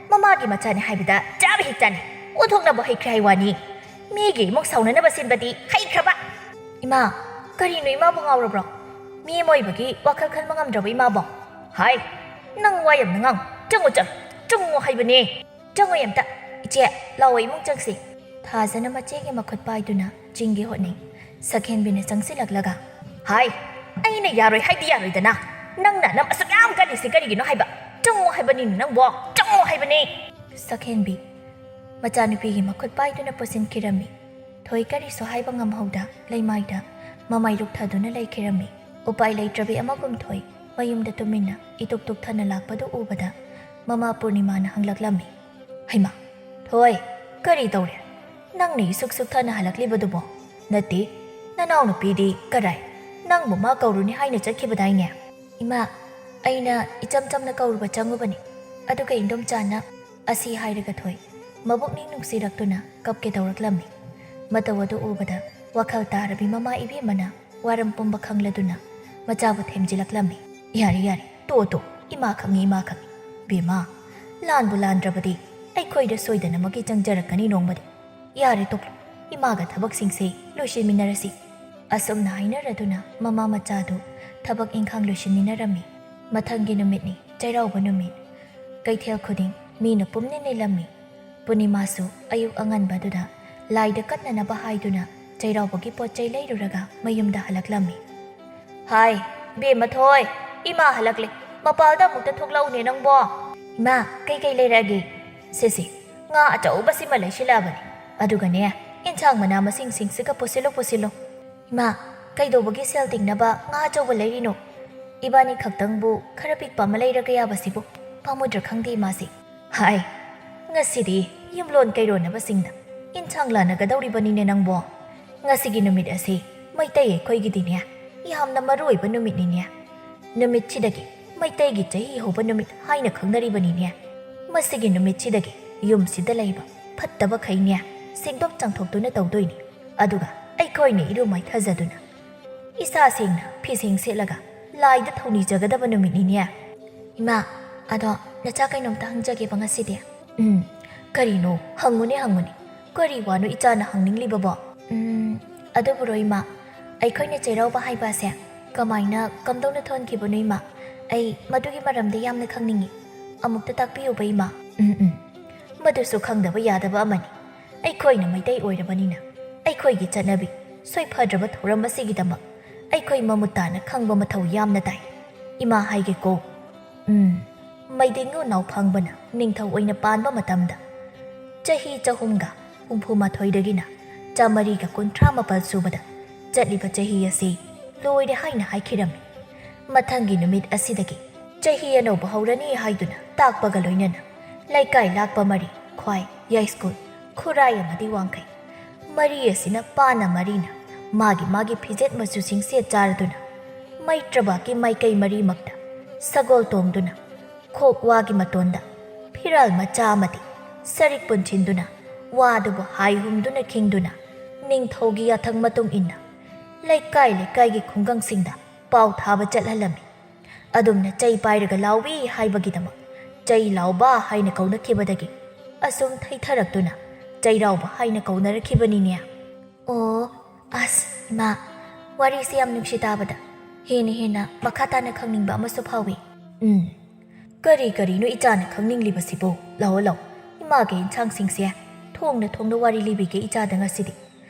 ꯃꯃꯥꯒꯤ ꯃꯆꯥꯅꯤ ꯍꯥꯏꯕꯗ ꯆꯥꯕ ꯍꯦꯛ ꯆꯥꯅꯤ꯫ ꯑꯣꯟꯊꯣꯛꯅꯕꯨ ꯍꯩꯈ꯭ꯔꯦ ꯍꯥꯏ ꯋꯥꯅꯤ꯫ ꯃꯤꯒꯤ ꯏꯃꯨꯡ ꯁꯥꯎꯅꯅꯕ ꯁꯤꯟꯕꯗꯤ ꯍꯩꯈ꯭ꯔꯕ! ꯏꯃꯥ, ꯀꯔꯤꯅꯣ ꯏꯃꯥꯕꯨ ꯉꯥꯎꯔꯕ꯭ꯔꯣ? ꯃꯤ ꯑꯃ ꯑꯣꯏꯕꯒꯤ ꯋꯥꯈꯜ ꯈꯟꯕ ꯉꯝꯗ꯭ꯔꯕ ꯏꯃꯥꯕꯣ? ꯍꯥꯏ, ꯅꯪ ꯋꯥ ꯌꯥꯝꯅ ꯉꯥꯡ꯫ ꯆꯪꯉꯨ, ꯆꯪꯉꯨ, ꯆꯪꯉꯨ ꯍꯥꯏꯕꯅꯦ꯫ ꯆꯪꯉꯨ ꯑꯝꯇ꯫ ꯏꯆꯦ, ꯂꯥꯛꯑꯣ, ꯏꯃꯨꯡ ꯆꯪꯁꯤ꯫ ꯊꯥꯖꯅ ꯃꯆꯦꯒꯤ ꯃꯈꯨꯠ ꯄꯥꯏꯗꯨꯅ ꯆꯤꯡꯒꯦ ꯍꯣꯠꯅꯩ꯫ ꯁꯛꯍꯦꯟꯕꯤꯅ ꯆꯪꯁꯤꯜꯂꯛꯂꯒ, ꯍꯥꯏ, ꯑꯩꯅ ꯌꯥꯔꯣꯏ ꯍꯥꯏꯗꯤ ꯌꯥꯔꯣꯏꯗꯅ꯫ ꯅꯪꯅ ꯑꯅꯝ ꯑꯁꯨꯛ ꯌꯥꯝ ꯀꯜꯂꯤꯁꯤ ꯀꯔꯤꯒꯤꯅꯣ ꯍꯥꯏꯕ? ꯆꯪꯉꯨ ꯍꯥꯏꯕꯅꯤꯅꯦ ꯅꯪꯕꯣ, ꯆꯪꯉꯨ ꯍꯥꯏꯕꯅꯦ꯫ ꯁꯛꯍꯦꯟꯕꯤ ꯃꯆꯥꯅꯨꯄꯤꯒꯤ ꯃꯈꯨꯠ ꯄꯥꯏꯗꯨꯅ ꯄꯨꯁꯤꯟꯈꯤꯔꯝꯃꯤ꯫ ꯊꯣꯏ ꯀꯔꯤꯁꯨ ꯍꯥꯏꯕ ꯉꯝꯍꯧꯗ ꯂꯩꯃꯥꯏꯗ ꯃꯃꯥꯏ ꯂꯨꯞꯊꯗꯨꯅ ꯂꯩꯈꯤꯔꯝꯃꯤ꯫ ꯎꯄꯥꯏ ꯂꯩꯇ꯭ꯔꯕꯤ ꯑꯃꯒꯨꯝ ꯊꯣꯏ ꯃꯌꯨꯝꯗ ꯇꯨꯃꯤꯟꯅ ꯏꯇꯨꯛ ꯇꯨꯛꯊꯅ ꯂꯥꯛꯄꯗꯨ ꯎꯕꯗ ꯃꯃꯥ ꯄꯨꯔꯅꯤꯃꯥꯅ ꯍꯪꯂꯛꯂꯝꯃꯤ, ꯍꯩꯃꯥ, ꯊꯣꯏ, ꯀꯔꯤ ꯇꯧꯔꯦ? ꯅꯪꯅ ꯏꯁꯨꯛ ꯁꯨꯛꯊꯅ ꯍꯜꯂꯛꯂꯤꯕꯗꯨꯕꯣ? ꯅꯠꯇꯦ, ꯅꯅꯥꯎꯅꯨꯄꯤꯗꯤ ꯀꯔꯥꯏ? ꯅꯪꯕꯨ ꯃꯥ ꯀꯧꯔꯨꯅꯤ ꯍꯥꯏꯅ ꯆꯠꯈꯤꯕꯗꯥꯏꯅꯦ? ꯏꯃꯥ, ꯑꯩꯅ ꯏꯆꯝ ꯆꯝꯅ ꯀꯧꯔꯨꯕ ꯆꯪꯉꯨꯕꯅꯤ, ꯑꯗꯨꯒ ꯏꯟꯗꯣꯝꯆꯥꯅ꯫ ꯑꯁꯤ ꯍꯥꯏꯔꯒ ꯊꯣꯏ ꯃꯕꯨꯛꯅꯤꯡ ꯅꯨꯡꯁꯤꯔꯛꯇꯨꯅ ꯀꯞꯀꯦ ꯇꯧꯔꯛꯂꯝꯃꯤ꯫ ꯃꯇꯧ ꯑꯗꯨ ꯎꯕꯗ ꯋꯥꯈꯜ ꯇꯥꯔꯕꯤ ꯃꯃꯥ ꯏꯕꯦꯝꯃꯅ ꯋꯥꯔꯝ ꯄꯨꯝꯕ ꯈꯪꯂꯗꯨꯅ ꯃꯆꯥꯕꯨ ꯊꯦꯝꯖꯤꯜꯂꯛꯂꯝꯃꯤ꯫ ꯌꯥꯔꯦ, ꯌꯥꯔꯦ, ꯇꯣꯛꯑꯣ, ꯇꯣꯛꯑꯣ, ꯏꯃꯥ ꯈꯪꯉꯤ, ꯏꯃꯥ ꯈꯪꯉꯤ꯫ ꯕꯦꯝꯃ, ꯂꯥꯟꯕꯨ ꯂꯥꯟꯗ꯭ꯔꯕꯗꯤ ꯑꯩꯈꯣꯏꯗ ꯁꯣꯏꯗꯅꯃꯛꯀꯤ ꯆꯪꯖꯔꯛꯀꯅꯤ ꯅꯣꯡꯃꯗꯤ꯫ ꯌꯥꯔꯦ, ꯇꯣꯛꯂꯣ, ꯏꯃꯥꯒ ꯊꯕꯛꯁꯤꯡꯁꯦ ꯂꯣꯏꯁꯤꯟꯃꯤꯟꯅꯔꯁꯤ꯫ ꯑꯁꯨꯝꯅ ꯍꯥꯏꯅꯔꯗꯨꯅ ꯃꯃꯥ ꯃꯆꯥꯗꯨ ꯊꯕꯛ ꯏꯪꯈꯥꯡ ꯂꯣꯏꯁꯤꯟꯃꯤꯟꯅꯔꯝꯃꯤ꯫ ꯃꯊꯪꯒꯤ ꯅꯨꯃꯤꯠꯅꯤ, ꯆꯩꯔꯥꯎꯕ ꯅꯨꯃꯤꯠ꯫ ꯀꯩꯊꯦꯜ ꯈꯨꯗꯤꯡ ꯃꯤꯅ ꯄꯨꯝꯅꯤꯟ ꯅꯤꯜꯂꯝꯃꯤ꯫ ꯄꯨꯔꯅꯤꯃꯥꯁꯨ ꯑꯌꯨꯛ ꯑꯉꯟꯕꯗꯨꯗ ꯂꯥꯏꯗ ꯀꯠꯅꯅꯕ ꯍꯥꯏꯗꯨꯅ ꯆꯩꯔꯥꯎꯕꯒꯤ ꯄꯣꯠ ꯆꯩ ꯂꯩꯔꯨꯔꯒ ꯃꯌꯨꯝꯗ ꯍꯜꯂꯛꯂꯝꯃꯤ꯫ ꯍꯥꯏ, ꯕꯦꯝꯃ ꯊꯣꯏ, ꯏꯃꯥ ꯍꯜꯂꯛꯂꯦ, ꯃꯄꯥꯜꯗ ꯑꯃꯨꯛꯇ ꯊꯣꯛꯂꯛꯎꯅꯦ ꯅꯪꯕꯣ꯫ ꯏꯃꯥ, ꯀꯩꯀꯩ ꯂꯩꯔꯛꯑꯒꯦ? ꯁꯦ, ꯁꯦ, ꯉꯥ ꯑꯆꯧꯕꯁꯤꯃ ꯂꯩꯁꯤꯜꯂꯛꯑꯕꯅꯤ, ꯑꯗꯨꯒꯅꯦ, ꯏꯟꯁꯥꯡ ꯃꯅꯥ ꯃꯁꯤꯡꯁꯤꯡꯁꯤꯒ ꯄꯨꯁꯤꯜꯂꯨ, ꯄꯨꯁꯤꯜꯂꯨ꯫ ꯏꯃꯥ, ꯀꯩꯗꯧꯕꯒꯤ ꯁꯦꯜ ꯇꯤꯡꯅꯕ ꯉꯥ ꯑꯆꯧꯕ ꯂꯩꯔꯤꯅꯣ? ꯏꯕꯥꯅꯤ ꯈꯛꯇꯪꯕꯨ ꯈꯔ ꯄꯤꯛꯄ ꯑꯃ ꯂꯩꯔꯒ ꯌꯥꯕꯁꯤꯕꯨ ꯄꯥꯝꯃꯨꯗ꯭ꯔꯥ ꯈꯪꯗꯦ ꯏꯃꯥꯁꯦ꯫ ꯍꯥꯏ, ꯉꯁꯤꯗꯤ ꯌꯨꯝꯂꯣꯟ ꯀꯩꯔꯣꯟꯅꯕꯁꯤꯡꯅ ꯏꯟꯁꯥꯡ ꯂꯥꯟꯅꯒꯗꯧꯔꯤꯕꯅꯤꯅꯦ ꯅꯪꯕꯣ꯫ ꯉꯁꯤꯒꯤ ꯅꯨꯃꯤꯠ ꯑꯁꯤ ꯃꯩꯇꯩ ꯑꯩꯈꯣꯏꯒꯤꯗꯤꯅꯦ ꯌꯥꯝꯅ ꯃꯔꯨ ꯑꯣꯏꯕ ꯅꯨꯃꯤꯠꯅꯤꯅꯦ꯫ ꯅꯨꯃꯤꯠꯁꯤꯗꯒꯤ ꯃꯩꯇꯩꯒꯤ ꯆꯍꯤ ꯍꯧꯕ ꯅꯨꯃꯤꯠ ꯍꯥꯏꯅ ꯈꯪꯅꯔꯤꯕꯅꯤꯅꯦ꯫ ꯃꯁꯤꯒꯤ ꯅꯨꯃꯤꯠꯁꯤꯗꯒꯤ ꯌꯨꯝꯁꯤꯗ ꯂꯩꯕ ꯐꯠꯇꯕꯈꯩꯅꯦ ꯁꯦꯡꯗꯣꯛ ꯆꯥꯝꯊꯣꯛꯇꯨꯅ ꯇꯧꯗꯣꯏꯅꯤ꯫ ꯑꯗꯨꯒ ꯑꯩꯈꯣꯏꯅ ꯏꯔꯨ ꯃꯥꯏꯊꯖꯗꯨꯅ ꯏꯁꯥ ꯁꯦꯡꯅ ꯐꯤꯁꯦꯡ ꯁꯦꯠꯂꯒ ꯂꯥꯏꯗ ꯊꯧꯅꯤꯖꯒꯗꯕ ꯅꯨꯃꯤꯠꯅꯤꯅꯦ꯫ ꯏꯃꯥ, ꯑꯗꯣ ꯅꯆꯥ ꯀꯩꯅꯣꯝꯇ ꯍꯪꯖꯒꯦꯕ ꯉꯁꯤꯗꯤ꯫ ꯎꯝ, ꯀꯔꯤꯅꯣ? ꯍꯪꯉꯨꯅꯦ, ꯍꯪꯉꯨꯅꯦ꯫ ꯀꯔꯤ ꯋꯥꯅꯣ ꯏꯆꯥꯅ ꯍꯪꯅꯤꯡꯂꯤꯕꯕꯣ? ꯎꯝ, ꯑꯗꯨꯕꯨꯔꯣ ꯏꯃꯥ, ꯑꯩꯈꯣꯏꯅ ꯆꯩꯔꯥꯎꯕ ꯍꯥꯏꯕ ꯑꯁꯦ "ꯀꯃꯥꯏꯅ, ꯀꯝꯗꯧꯅ ꯊꯣꯟꯈꯤꯕꯅꯣ, ꯏꯃꯥ? ꯑꯩ ꯃꯗꯨꯒꯤ ꯃꯔꯝꯗ ꯌꯥꯝꯅ ꯈꯪꯅꯤꯡꯉꯤ꯫ ꯑꯃꯨꯛꯇ ꯇꯥꯛꯄꯤꯌꯨꯕ, ꯏꯃꯥ?" "ꯎꯝ, ꯎꯝ, ꯃꯗꯨꯁꯨ ꯈꯪꯗꯕ ꯌꯥꯗꯕ ꯑꯃꯅꯤ꯫ ꯑꯩꯈꯣꯏꯅ ꯃꯩꯇꯩ ꯑꯣꯏꯔꯕꯅꯤꯅ, ꯑꯩꯈꯣꯏꯒꯤ ꯆꯠꯅꯕꯤ, ꯁꯣꯏꯐꯗ꯭ꯔꯕ ꯊꯧꯔꯝ ꯑꯁꯤꯒꯤꯗꯃꯛ ꯑꯩꯈꯣꯏ ꯃꯃꯨꯠ ꯇꯥꯅ ꯈꯪꯕ ꯃꯊꯧ ꯌꯥꯝꯅ ꯇꯥꯏ꯫ ꯏꯃꯥ ꯍꯥꯏꯒꯦꯀꯣ?" "ꯎꯝ, ꯃꯩꯗꯤꯡꯉꯨ ꯅꯥꯎꯐꯪꯕꯅ ꯅꯤꯡꯊꯧ ꯑꯣꯏꯅ ꯄꯥꯟꯕ ꯃꯇꯝꯗ, ꯆꯍꯤ ꯆꯍꯨꯝꯒ ꯍꯨꯝꯐꯨ ꯃꯥꯊꯣꯏꯗꯒꯤꯅ ꯆꯥꯃꯔꯤꯒ ꯀꯨꯟꯊ꯭ꯔꯥ ꯃꯥꯄꯜ ꯁꯨꯕꯗ ꯆꯠꯂꯤꯕ ꯆꯍꯤ ꯑꯁꯤ ꯂꯣꯏꯔꯦ ꯍꯥꯏꯅ ꯍꯥꯏꯈꯤꯔꯝꯃꯤ꯫ ꯃꯊꯪꯒꯤ ꯅꯨꯃꯤꯠ ꯑꯁꯤꯗꯒꯤ ꯆꯍꯤ ꯑꯅꯧꯕ ꯍꯧꯔꯅꯤ ꯍꯥꯏꯗꯨꯅ ꯇꯥꯛꯄꯒ ꯂꯣꯏꯅꯅ ꯂꯩꯀꯥꯏ ꯂꯥꯛꯄ ꯃꯔꯤ, ꯈ꯭ꯋꯥꯏ, ꯌꯥꯏꯁ꯭ꯀꯨꯜ, ꯈꯨꯔꯥꯏ ꯑꯃꯗꯤ ꯋꯥꯡꯈꯩ, ꯃꯔꯤ ꯑꯁꯤꯅ ꯄꯥꯅ ꯃꯔꯤꯅ ꯃꯥꯒꯤ ꯃꯥꯒꯤ ꯐꯤꯖꯦꯠ ꯃꯆꯨꯁꯤꯡ ꯁꯦꯠ ꯆꯥꯔꯗꯨꯅ ꯃꯩꯇ꯭ꯔꯕꯥꯛꯀꯤ ꯃꯥꯏꯀꯩ ꯃꯔꯤꯃꯛꯇ ꯁꯒꯣꯜ ꯇꯣꯡꯗꯨꯅ ꯈꯣꯛ ꯋꯥꯒꯤ ꯃꯇꯣꯟꯗ ꯐꯤꯔꯥꯜ ꯃꯆꯥ ꯑꯃꯗꯤ ꯁꯔꯤꯛ ꯄꯨꯟꯁꯤꯟꯗꯨꯅ, ꯋꯥꯗꯨꯕꯨ ꯍꯥꯏ ꯍꯨꯝꯗꯨꯅ ꯈꯤꯡꯗꯨꯅ, ꯅꯤꯡꯊꯧꯒꯤ ꯌꯥꯊꯪ ꯃꯇꯨꯡ ꯏꯟꯅ ꯂꯩꯀꯥꯏ ꯂꯩꯀꯥꯏꯒꯤ ꯈꯨꯡꯒꯪꯁꯤꯡꯗ ꯄꯥꯎ ꯊꯥꯕ ꯆꯠꯍꯜꯂꯝꯃꯤ꯫ ꯑꯗꯨꯝꯅ ꯆꯩ ꯄꯥꯏꯔꯒ ꯂꯥꯎꯏ ꯍꯥꯏꯕꯒꯤꯗꯃꯛ ꯆꯩ ꯂꯥꯎꯕ ꯍꯥꯏꯅ ꯀꯧꯅꯈꯤꯕꯗꯒꯤ ꯑꯁꯨꯝ ꯊꯩꯊꯔꯛꯇꯨꯅ ꯆꯩꯔꯥꯎꯕ ꯍꯥꯏꯅ ꯀꯧꯅꯔꯛꯈꯤꯕꯅꯤꯅꯦ꯫ ꯑꯣ, ꯑꯁ, ꯏꯃꯥ, ꯋꯥꯔꯤꯁꯦ ꯌꯥꯝ ꯅꯨꯡꯁꯤ ꯇꯥꯕꯗ꯫ ꯍꯦꯟꯅ ꯍꯦꯟꯅ ꯃꯈꯥ ꯇꯥꯅ ꯈꯪꯅꯤꯡꯕ ꯑꯃꯁꯨ ꯐꯥꯎꯏ꯫ ꯎꯝ, ꯀꯔꯤ ꯀꯔꯤꯅꯣ ꯏꯆꯥꯅ ꯈꯪꯅꯤꯡꯂꯤꯕꯁꯤꯕꯨ? ꯂꯥꯛꯑꯣ, ꯂꯥꯛꯑꯣ, ꯏꯃꯥꯒꯤ ꯏꯟꯁꯥꯡꯁꯤꯡꯁꯦ ꯊꯣꯡꯅ ꯊꯣꯡꯅ ꯋꯥꯔꯤ ꯂꯤꯕꯤꯒꯦ ꯏꯆꯥꯗ ꯉꯁꯤꯗꯤ꯫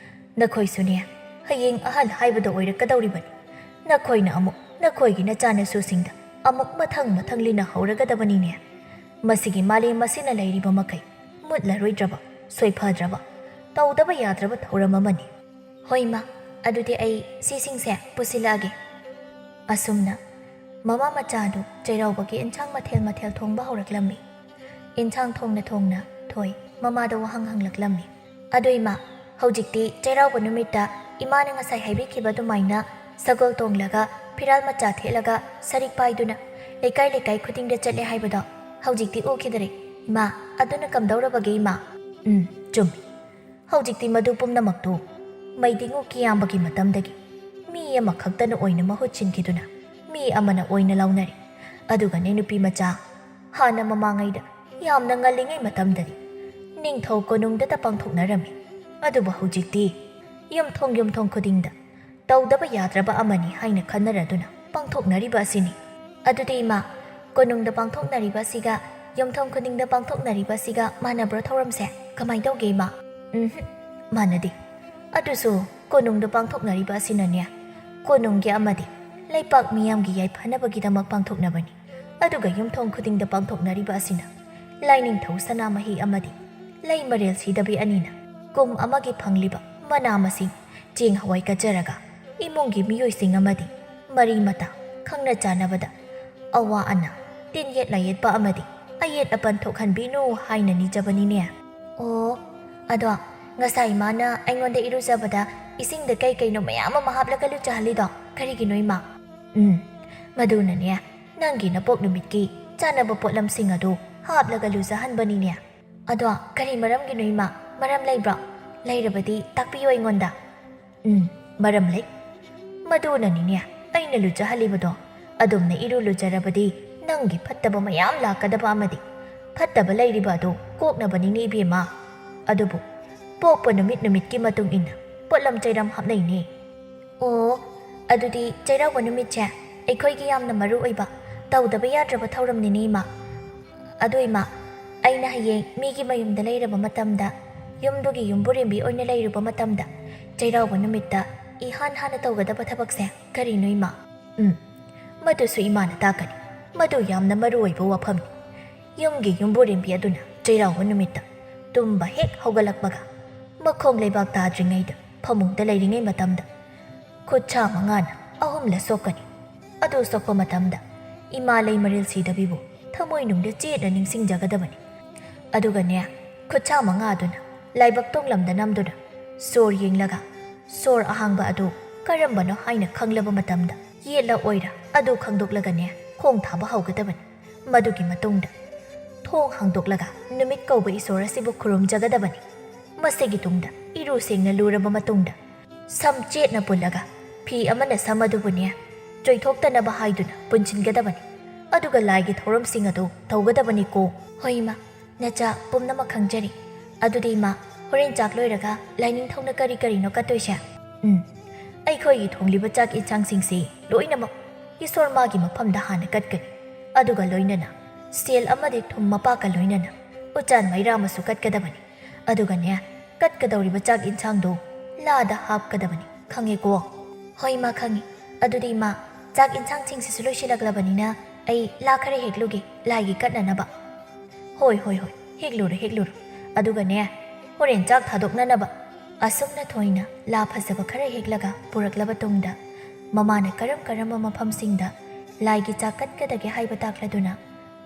ꯅꯈꯣꯏꯁꯨꯅꯦ, ꯍꯌꯦꯡ ꯑꯍꯜ ꯍꯥꯏꯕꯗꯣ ꯑꯣꯏꯔꯛꯀꯗꯧꯔꯤꯕꯅꯤ꯫ ꯅꯈꯣꯏꯅ ꯑꯃꯨꯛ ꯅꯈꯣꯏꯒꯤ ꯅꯆꯥꯅꯁꯨꯁꯤꯡꯗ ꯑꯃꯨꯛ ꯃꯊꯪ ꯃꯊꯪ ꯂꯤꯅꯍꯧꯔꯒꯗꯕꯅꯤꯅꯦ꯫ ꯃꯁꯤꯒꯤ ꯃꯥꯂꯦꯝ ꯑꯁꯤꯅ ꯂꯩꯔꯤꯕ ꯃꯈꯩ ꯃꯨꯠꯂꯔꯣꯏꯗ꯭ꯔꯕ, ꯁꯣꯏꯐꯗ꯭ꯔꯕ, ꯇꯧꯗꯕ ꯌꯥꯗ꯭ꯔꯕ ꯊꯧꯔꯝ ꯑꯃꯅꯤ꯫ ꯍꯣꯏ, ꯏꯃꯥ, ꯑꯗꯨꯗꯤ ꯑꯩ ꯁꯤꯁꯤꯡꯁꯦ ꯄꯨꯁꯤꯜꯂꯛꯑꯒꯦ꯫ ꯑꯁꯨꯝꯅ ꯃꯃꯥ ꯃꯆꯥꯗꯨ ꯆꯩꯔꯥꯎꯕꯒꯤ ꯏꯟꯁꯥꯡ ꯃꯊꯦꯜ ꯃꯊꯦꯜ ꯊꯣꯡꯕ ꯍꯧꯔꯛꯂꯝꯃꯤ꯫ ꯏꯟꯁꯥꯡ ꯊꯣꯡꯅ ꯊꯣꯡꯅ ꯊꯣꯏ ꯃꯃꯥꯗ ꯋꯥꯍꯪ ꯍꯪꯂꯛꯂꯝꯃꯤ꯫ "ꯑꯗꯨ ꯏꯃꯥ, ꯍꯧꯖꯤꯛꯇꯤ ꯆꯩꯔꯥꯎꯕ ꯅꯨꯃꯤꯠꯇ ꯏꯃꯥꯅ ꯉꯁꯥꯏ ꯍꯥꯏꯕꯤꯈꯤꯕ ꯑꯗꯨꯃꯥꯏꯅ ꯁꯒꯣꯜ ꯇꯣꯡꯂꯒ, ꯐꯤꯔꯥꯜ ꯃꯆꯥ ꯊꯦꯠꯂꯒ, ꯁꯔꯤꯛ ꯄꯥꯏꯗꯨꯅ ꯂꯩꯀꯥꯏ ꯂꯩꯀꯥꯏ ꯈꯨꯗꯤꯡꯗ ꯆꯠꯂꯦ ꯍꯥꯏꯕꯗꯣ ꯍꯧꯖꯤꯛꯇꯤ ꯎꯈꯤꯗꯔꯦ꯫ ꯏꯃꯥ, ꯑꯗꯨꯅ ꯀꯝꯗꯧꯔꯕꯒꯦ, ꯏꯃꯥ?" "ꯎꯝ, ꯆꯨꯝꯃꯤ꯫ ꯍꯧꯖꯤꯛꯇꯤ ꯃꯗꯨ ꯄꯨꯝꯅꯃꯛꯇꯨ ꯃꯩꯗꯤꯡꯉꯨ ꯀꯤꯌꯥꯝꯕꯒꯤ ꯃꯇꯝꯗꯒꯤ ꯃꯤ ꯑꯃꯈꯛꯇꯅ ꯑꯣꯏꯅ ꯃꯍꯨꯠ ꯁꯤꯟꯈꯤꯗꯨꯅ ꯃꯤ ꯑꯃꯅ ꯑꯣꯏꯅ ꯂꯧꯅꯔꯦ꯫ ꯑꯗꯨꯒꯅꯦ, ꯅꯨꯄꯤ ꯃꯆꯥ, ꯍꯥꯟꯅ ꯃꯃꯥꯡꯉꯩꯗ ꯌꯥꯝꯅ ꯉꯜꯂꯤꯉꯩ ꯃꯇꯝꯗꯗꯤ ꯅꯤꯡꯊꯧ ꯀꯣꯅꯨꯡꯗꯇ ꯄꯥꯡꯊꯣꯛꯅꯔꯝꯃꯤ꯫ ꯑꯗꯨꯕꯨ ꯍꯧꯖꯤꯛꯇꯤ ꯌꯨꯝꯊꯣꯡ ꯌꯨꯝꯊꯣꯡ ꯈꯨꯗꯤꯡꯗ ꯇꯧꯗꯕ ꯌꯥꯗ꯭ꯔꯕ ꯑꯃꯅꯤ ꯍꯥꯏꯅ ꯈꯟꯅꯔꯗꯨꯅ ꯄꯥꯡꯊꯣꯛꯅꯔꯤꯕ ꯑꯁꯤꯅꯤ꯫ ꯑꯗꯨꯗꯤ ꯏꯃꯥ, ꯀꯣꯅꯨꯡꯗ ꯄꯥꯡꯊꯣꯛꯅꯔꯤꯕ ꯑꯁꯤꯒ ꯌꯨꯝꯊꯣꯡ ꯈꯨꯗꯤꯡꯗ ꯄꯥꯡꯊꯣꯛꯅꯔꯤꯕ ꯑꯁꯤꯒ ꯃꯥꯟꯅꯕ꯭ꯔꯣ ꯊꯧꯔꯝꯁꯦ? ꯀꯃꯥꯏ ꯇꯧꯒꯦ ꯏꯃꯥ? ꯎꯝꯍꯨꯝ, ꯃꯥꯟꯅꯗꯦ꯫ ꯑꯗꯨꯁꯨ ꯀꯣꯅꯨꯡꯗ ꯄꯥꯡꯊꯣꯛꯅꯔꯤꯕ ꯑꯁꯤꯅꯅꯦ, ꯀꯣꯅꯨꯡꯒꯤ ꯑꯃꯗꯤ ꯂꯩꯄꯥꯛ ꯃꯤꯌꯥꯝꯒꯤ ꯌꯥꯏꯐꯅꯕꯒꯤꯗꯃꯛ ꯄꯥꯡꯊꯣꯛꯅꯕꯅꯤ꯫ ꯑꯗꯨꯒ ꯌꯨꯝꯊꯣꯡ ꯈꯨꯗꯤꯡꯗ ꯄꯥꯡꯊꯣꯛꯅꯔꯤꯕ ꯑꯁꯤꯅ ꯂꯥꯏꯅꯤꯡꯊꯧ ꯁꯅꯥꯃꯍꯤ ꯑꯃꯗꯤ ꯂꯩ ꯃꯔꯦꯜ ꯁꯤꯗꯕꯤ ꯑꯅꯤꯅ ꯀꯨꯝ ꯑꯃꯒꯤ ꯐꯪꯂꯤꯕ ꯃꯅꯥ ꯃꯁꯤꯡ, ꯆꯦꯡ ꯍꯋꯥꯏ ꯀꯠꯆꯔꯒ ꯏꯃꯨꯡꯒꯤ ꯃꯤꯑꯣꯏꯁꯤꯡ ꯑꯃꯗꯤ ꯃꯔꯤ ꯃꯇꯥ ꯈꯪꯅ ꯆꯥꯟꯅꯕꯗ ꯑꯋꯥ ꯑꯅꯥ, ꯇꯤꯟ ꯌꯦꯠ ꯂꯥꯏꯌꯦꯠꯄ ꯑꯃꯗꯤ ꯑꯌꯦꯠ ꯑꯄꯟ ꯊꯣꯛꯍꯟꯕꯤꯅꯨ ꯍꯥꯏꯅ ꯅꯤꯖꯕꯅꯤꯅꯦ꯫ ꯑꯣ, ꯑꯗꯣ ꯉꯁꯥꯏ ꯏꯃꯥꯅ ꯑꯩꯉꯣꯟꯗ ꯏꯔꯨꯖꯕꯗ ꯏꯁꯤꯡꯗ ꯀꯩ ꯀꯩꯅꯣ ꯃꯌꯥꯝ ꯑꯃ ꯍꯥꯞꯂꯒ ꯂꯨꯖꯍꯜꯂꯤꯗꯣ ꯀꯔꯤꯒꯤꯅꯣ ꯏꯃꯥ? ꯎꯝ, ꯃꯗꯨꯅꯅꯦ, ꯅꯪꯒꯤ ꯅꯄꯣꯛ ꯅꯨꯃꯤꯠꯀꯤ ꯆꯥꯅꯕ ꯄꯣꯠꯂꯝꯁꯤꯡ ꯑꯗꯨ ꯍꯥꯞꯂꯒ ꯂꯨꯖꯍꯟꯕꯅꯤꯅꯦ꯫ ꯑꯗꯣ ꯀꯔꯤ ꯃꯔꯝꯒꯤꯅꯣ ꯏꯃꯥ? ꯃꯔꯝ ꯂꯩꯕ꯭ꯔꯣ? ꯂꯩꯔꯕꯗꯤ ꯇꯥꯛꯄꯤꯌꯨ ꯑꯩꯉꯣꯟꯗ꯫ ꯎꯝ, ꯃꯔꯝ ꯂꯩ꯫ ꯃꯗꯨꯅꯅꯤꯅꯦ ꯑꯩꯅ ꯂꯨꯖꯍꯜꯂꯤꯕꯗꯣ꯫ ꯑꯗꯨꯝꯅ ꯏꯔꯨ ꯂꯨꯖꯔꯕꯗꯤ ꯅꯪꯒꯤ ꯐꯠꯇꯕ ꯃꯌꯥꯝ ꯂꯥꯛꯀꯗꯕ ꯑꯃꯗꯤ ꯐꯠꯇꯕ ꯂꯩꯔꯤꯕ ꯑꯗꯨ ꯀꯣꯛꯅꯕꯅꯤꯅꯦ ꯏꯕꯦꯝꯃ꯫ ꯑꯗꯨꯕꯨ ꯄꯣꯛꯄ ꯅꯨꯃꯤꯠ ꯅꯨꯃꯤꯠꯀꯤ ꯃꯇꯨꯡ ꯏꯟꯅ ꯄꯣꯠꯂꯝ ꯆꯩꯔꯝ ꯍꯥꯞꯅꯩꯅꯦ꯫ ꯑꯣ, ꯑꯗꯨꯗꯤ ꯆꯩꯔꯥꯎꯕ ꯅꯨꯃꯤꯠꯁꯦ ꯑꯩꯈꯣꯏꯒꯤ ꯌꯥꯝꯅ ꯃꯔꯨ ꯑꯣꯏꯕ, ꯇꯧꯗꯕ ꯌꯥꯗ꯭ꯔꯕ ꯊꯧꯔꯝꯅꯤꯅꯦ ꯏꯃꯥ꯫ ꯑꯗꯣ ꯏꯃꯥ, ꯑꯩꯅ ꯍꯌꯦꯡ ꯃꯤꯒꯤ ꯃꯌꯨꯝꯗ ꯂꯩꯔꯕ ꯃꯇꯝꯗ, ꯌꯨꯝꯗꯨꯒꯤ ꯌꯨꯝꯕꯨꯔꯦꯝꯕꯤ ꯑꯣꯏꯅ ꯂꯩꯔꯨꯕ ꯃꯇꯝꯗ, ꯆꯩꯔꯥꯎꯕ ꯅꯨꯃꯤꯠꯇ ꯏꯍꯥꯟ ꯍꯥꯟꯅ ꯇꯧꯒꯗꯕ ꯊꯕꯛꯁꯦ ꯀꯔꯤꯅꯣ ꯏꯃꯥ? ꯎꯝ, ꯃꯗꯨꯁꯨ ꯏꯃꯥꯅ ꯇꯥꯛꯀꯅꯤ꯫ ꯃꯗꯨ ꯌꯥꯝꯅ ꯃꯔꯨ ꯑꯣꯏꯕ ꯋꯥꯐꯝꯅꯤ꯫ ꯌꯨꯝꯒꯤ ꯌꯨꯝꯕꯨꯔꯦꯝꯕꯤ ꯑꯗꯨꯅ ꯆꯩꯔꯥꯎꯕ ꯅꯨꯃꯤꯠꯇ ꯇꯨꯝꯕ ꯍꯦꯛ ꯍꯧꯒꯠꯂꯛꯄꯒ, ꯃꯈꯣꯡ ꯂꯩꯕꯥꯛ ꯇꯥꯗ꯭ꯔꯤꯉꯩꯗ ꯐꯃꯨꯡꯗ ꯂꯩꯔꯤꯉꯩ ꯃꯇꯝꯗ ꯈꯨꯠꯁꯥ ꯃꯉꯥꯅ ꯑꯍꯨꯝꯂ ꯁꯣꯛꯀꯅꯤ꯫ ꯑꯗꯨ ꯁꯣꯛꯄ ꯃꯇꯝꯗ ꯏꯃꯥ ꯂꯩ ꯃꯔꯦꯜ ꯁꯤꯗꯕꯤꯕꯨ ꯊꯃꯣꯏꯅꯨꯡꯗ ꯆꯦꯠꯅ ꯅꯤꯡꯁꯤꯡꯖꯒꯗꯕꯅꯤ꯫ ꯑꯗꯨꯒꯅꯦ, ꯈꯨꯠꯁꯥ ꯃꯉꯥ ꯑꯗꯨꯅ ꯂꯥꯏꯕꯛ ꯇꯣꯡꯂꯝꯗ ꯅꯝꯗꯨꯅ ꯁꯣꯔ ꯌꯦꯡꯂꯒ, ꯁꯣꯔ ꯑꯍꯥꯡꯕ ꯑꯗꯨ ꯀꯔꯝꯕꯅꯣ ꯍꯥꯏꯅ ꯈꯪꯂꯕ ꯃꯇꯝꯗ, ꯌꯦꯠꯂ ꯑꯣꯏꯔ ꯑꯗꯨ ꯈꯪꯗꯣꯛꯂꯒꯅꯦ, ꯈꯣꯡ ꯊꯥꯕ ꯍꯧꯒꯗꯕꯅꯤ꯫ ꯃꯗꯨꯒꯤ ꯃꯇꯨꯡꯗ ꯊꯣꯡ ꯍꯥꯡꯗꯣꯛꯂꯒ ꯅꯨꯃꯤꯠ ꯀꯧꯕ ꯏꯁꯣꯔ ꯑꯁꯤꯕꯨ ꯈꯨꯔꯨꯝꯖꯒꯗꯕꯅꯤ꯫ ꯃꯁꯤꯒꯤ ꯇꯨꯡꯗ ꯏꯔꯨ ꯁꯦꯡꯅ ꯂꯨꯔꯕ ꯃꯇꯨꯡꯗ, ꯁꯝ ꯆꯦꯠꯅ ꯄꯨꯜꯂꯒ ꯐꯤ ꯑꯃꯅ ꯁꯝ ꯑꯗꯨꯕꯨꯅꯦ ꯆꯣꯏꯊꯣꯛꯇꯅꯕ ꯍꯥꯏꯗꯨꯅ ꯄꯨꯟꯁꯤꯟꯒꯗꯕꯅꯤ꯫ ꯑꯗꯨꯒ ꯂꯥꯏꯒꯤ ꯊꯧꯔꯝꯁꯤꯡ ꯑꯗꯨ ꯇꯧꯒꯗꯕꯅꯤꯀꯣ꯫ ꯍꯣꯏ ꯏꯃꯥ, ꯅꯆꯥ ꯄꯨꯝꯅꯃꯛ ꯈꯪꯖꯔꯤ꯫ ꯑꯗꯨꯗꯤ ꯏꯃꯥ, ꯍꯣꯔꯦꯟ ꯆꯥꯛ ꯂꯣꯏꯔꯒ ꯂꯥꯏꯅꯤꯡꯊꯧꯅ ꯀꯔꯤ ꯀꯔꯤꯅꯣ ꯀꯠꯇꯣꯏꯁꯦ? ꯎꯝ, ꯑꯩꯈꯣꯏꯒꯤ ꯊꯣꯡꯂꯤꯕ ꯆꯥꯛ ꯏꯟꯁꯥꯡꯁꯤꯡꯁꯤ ꯂꯣꯏꯅꯃꯛ ꯏꯁꯣꯔ ꯃꯥꯒꯤ ꯃꯐꯝꯗ ꯍꯥꯟꯅ ꯀꯠꯀꯅꯤ꯫ ꯑꯗꯨꯒ ꯂꯣꯏꯅꯅ ꯁꯦꯜ ꯑꯃꯗꯤ ꯊꯨꯝ ꯃꯄꯥꯛꯀ ꯂꯣꯏꯅꯅ ꯎꯆꯥꯟ ꯃꯩꯔꯥ ꯑꯃꯁꯨ ꯀꯠꯀꯗꯕꯅꯤ꯫ ꯑꯗꯨꯒꯅꯦ, ꯀꯠꯀꯗꯧꯔꯤꯕ ꯆꯥꯛ ꯏꯟꯁꯥꯡꯗꯣ ꯂꯥꯗ ꯍꯥꯞꯀꯗꯕꯅꯤ꯫ ꯈꯪꯉꯦꯀꯣ? ꯍꯣꯏ, ꯏꯃꯥ, ꯈꯪꯉꯤ꯫ ꯑꯗꯨꯗꯤ, ꯏꯃꯥ, ꯆꯥꯛ ꯏꯟꯁꯥꯡꯁꯤꯡꯁꯤꯁꯨ ꯂꯣꯏꯁꯤꯜꯂꯛꯂꯕꯅꯤꯅ ꯑꯩ ꯂꯥ ꯈꯔ ꯍꯦꯛꯂꯨꯒꯦ, ꯂꯥꯏꯒꯤ ꯀꯠꯅꯅꯕ꯫ ꯍꯣꯏ, ꯍꯣꯏ, ꯍꯣꯏ, ꯍꯦꯛꯂꯨꯔꯣ, ꯍꯦꯛꯂꯨꯔꯣ꯫ ꯑꯗꯨꯒꯅꯦ, ꯍꯣꯔꯦꯟ ꯆꯥꯛ ꯊꯥꯗꯣꯛꯅꯅꯕ꯫ ꯑꯁꯨꯝꯅ ꯊꯣꯏꯅ ꯂꯥ ꯐꯖꯕ ꯈꯔ ꯍꯦꯛꯂꯒ ꯄꯨꯔꯛꯂꯕ ꯇꯨꯡꯗ, ꯃꯃꯥꯅ ꯀꯔꯝ ꯀꯔꯝꯕ ꯃꯐꯝꯁꯤꯡꯗ ꯂꯥꯏꯒꯤ ꯆꯥꯛ ꯀꯠꯀꯗꯒꯦ ꯍꯥꯏꯕ ꯇꯥꯛꯂꯗꯨꯅ,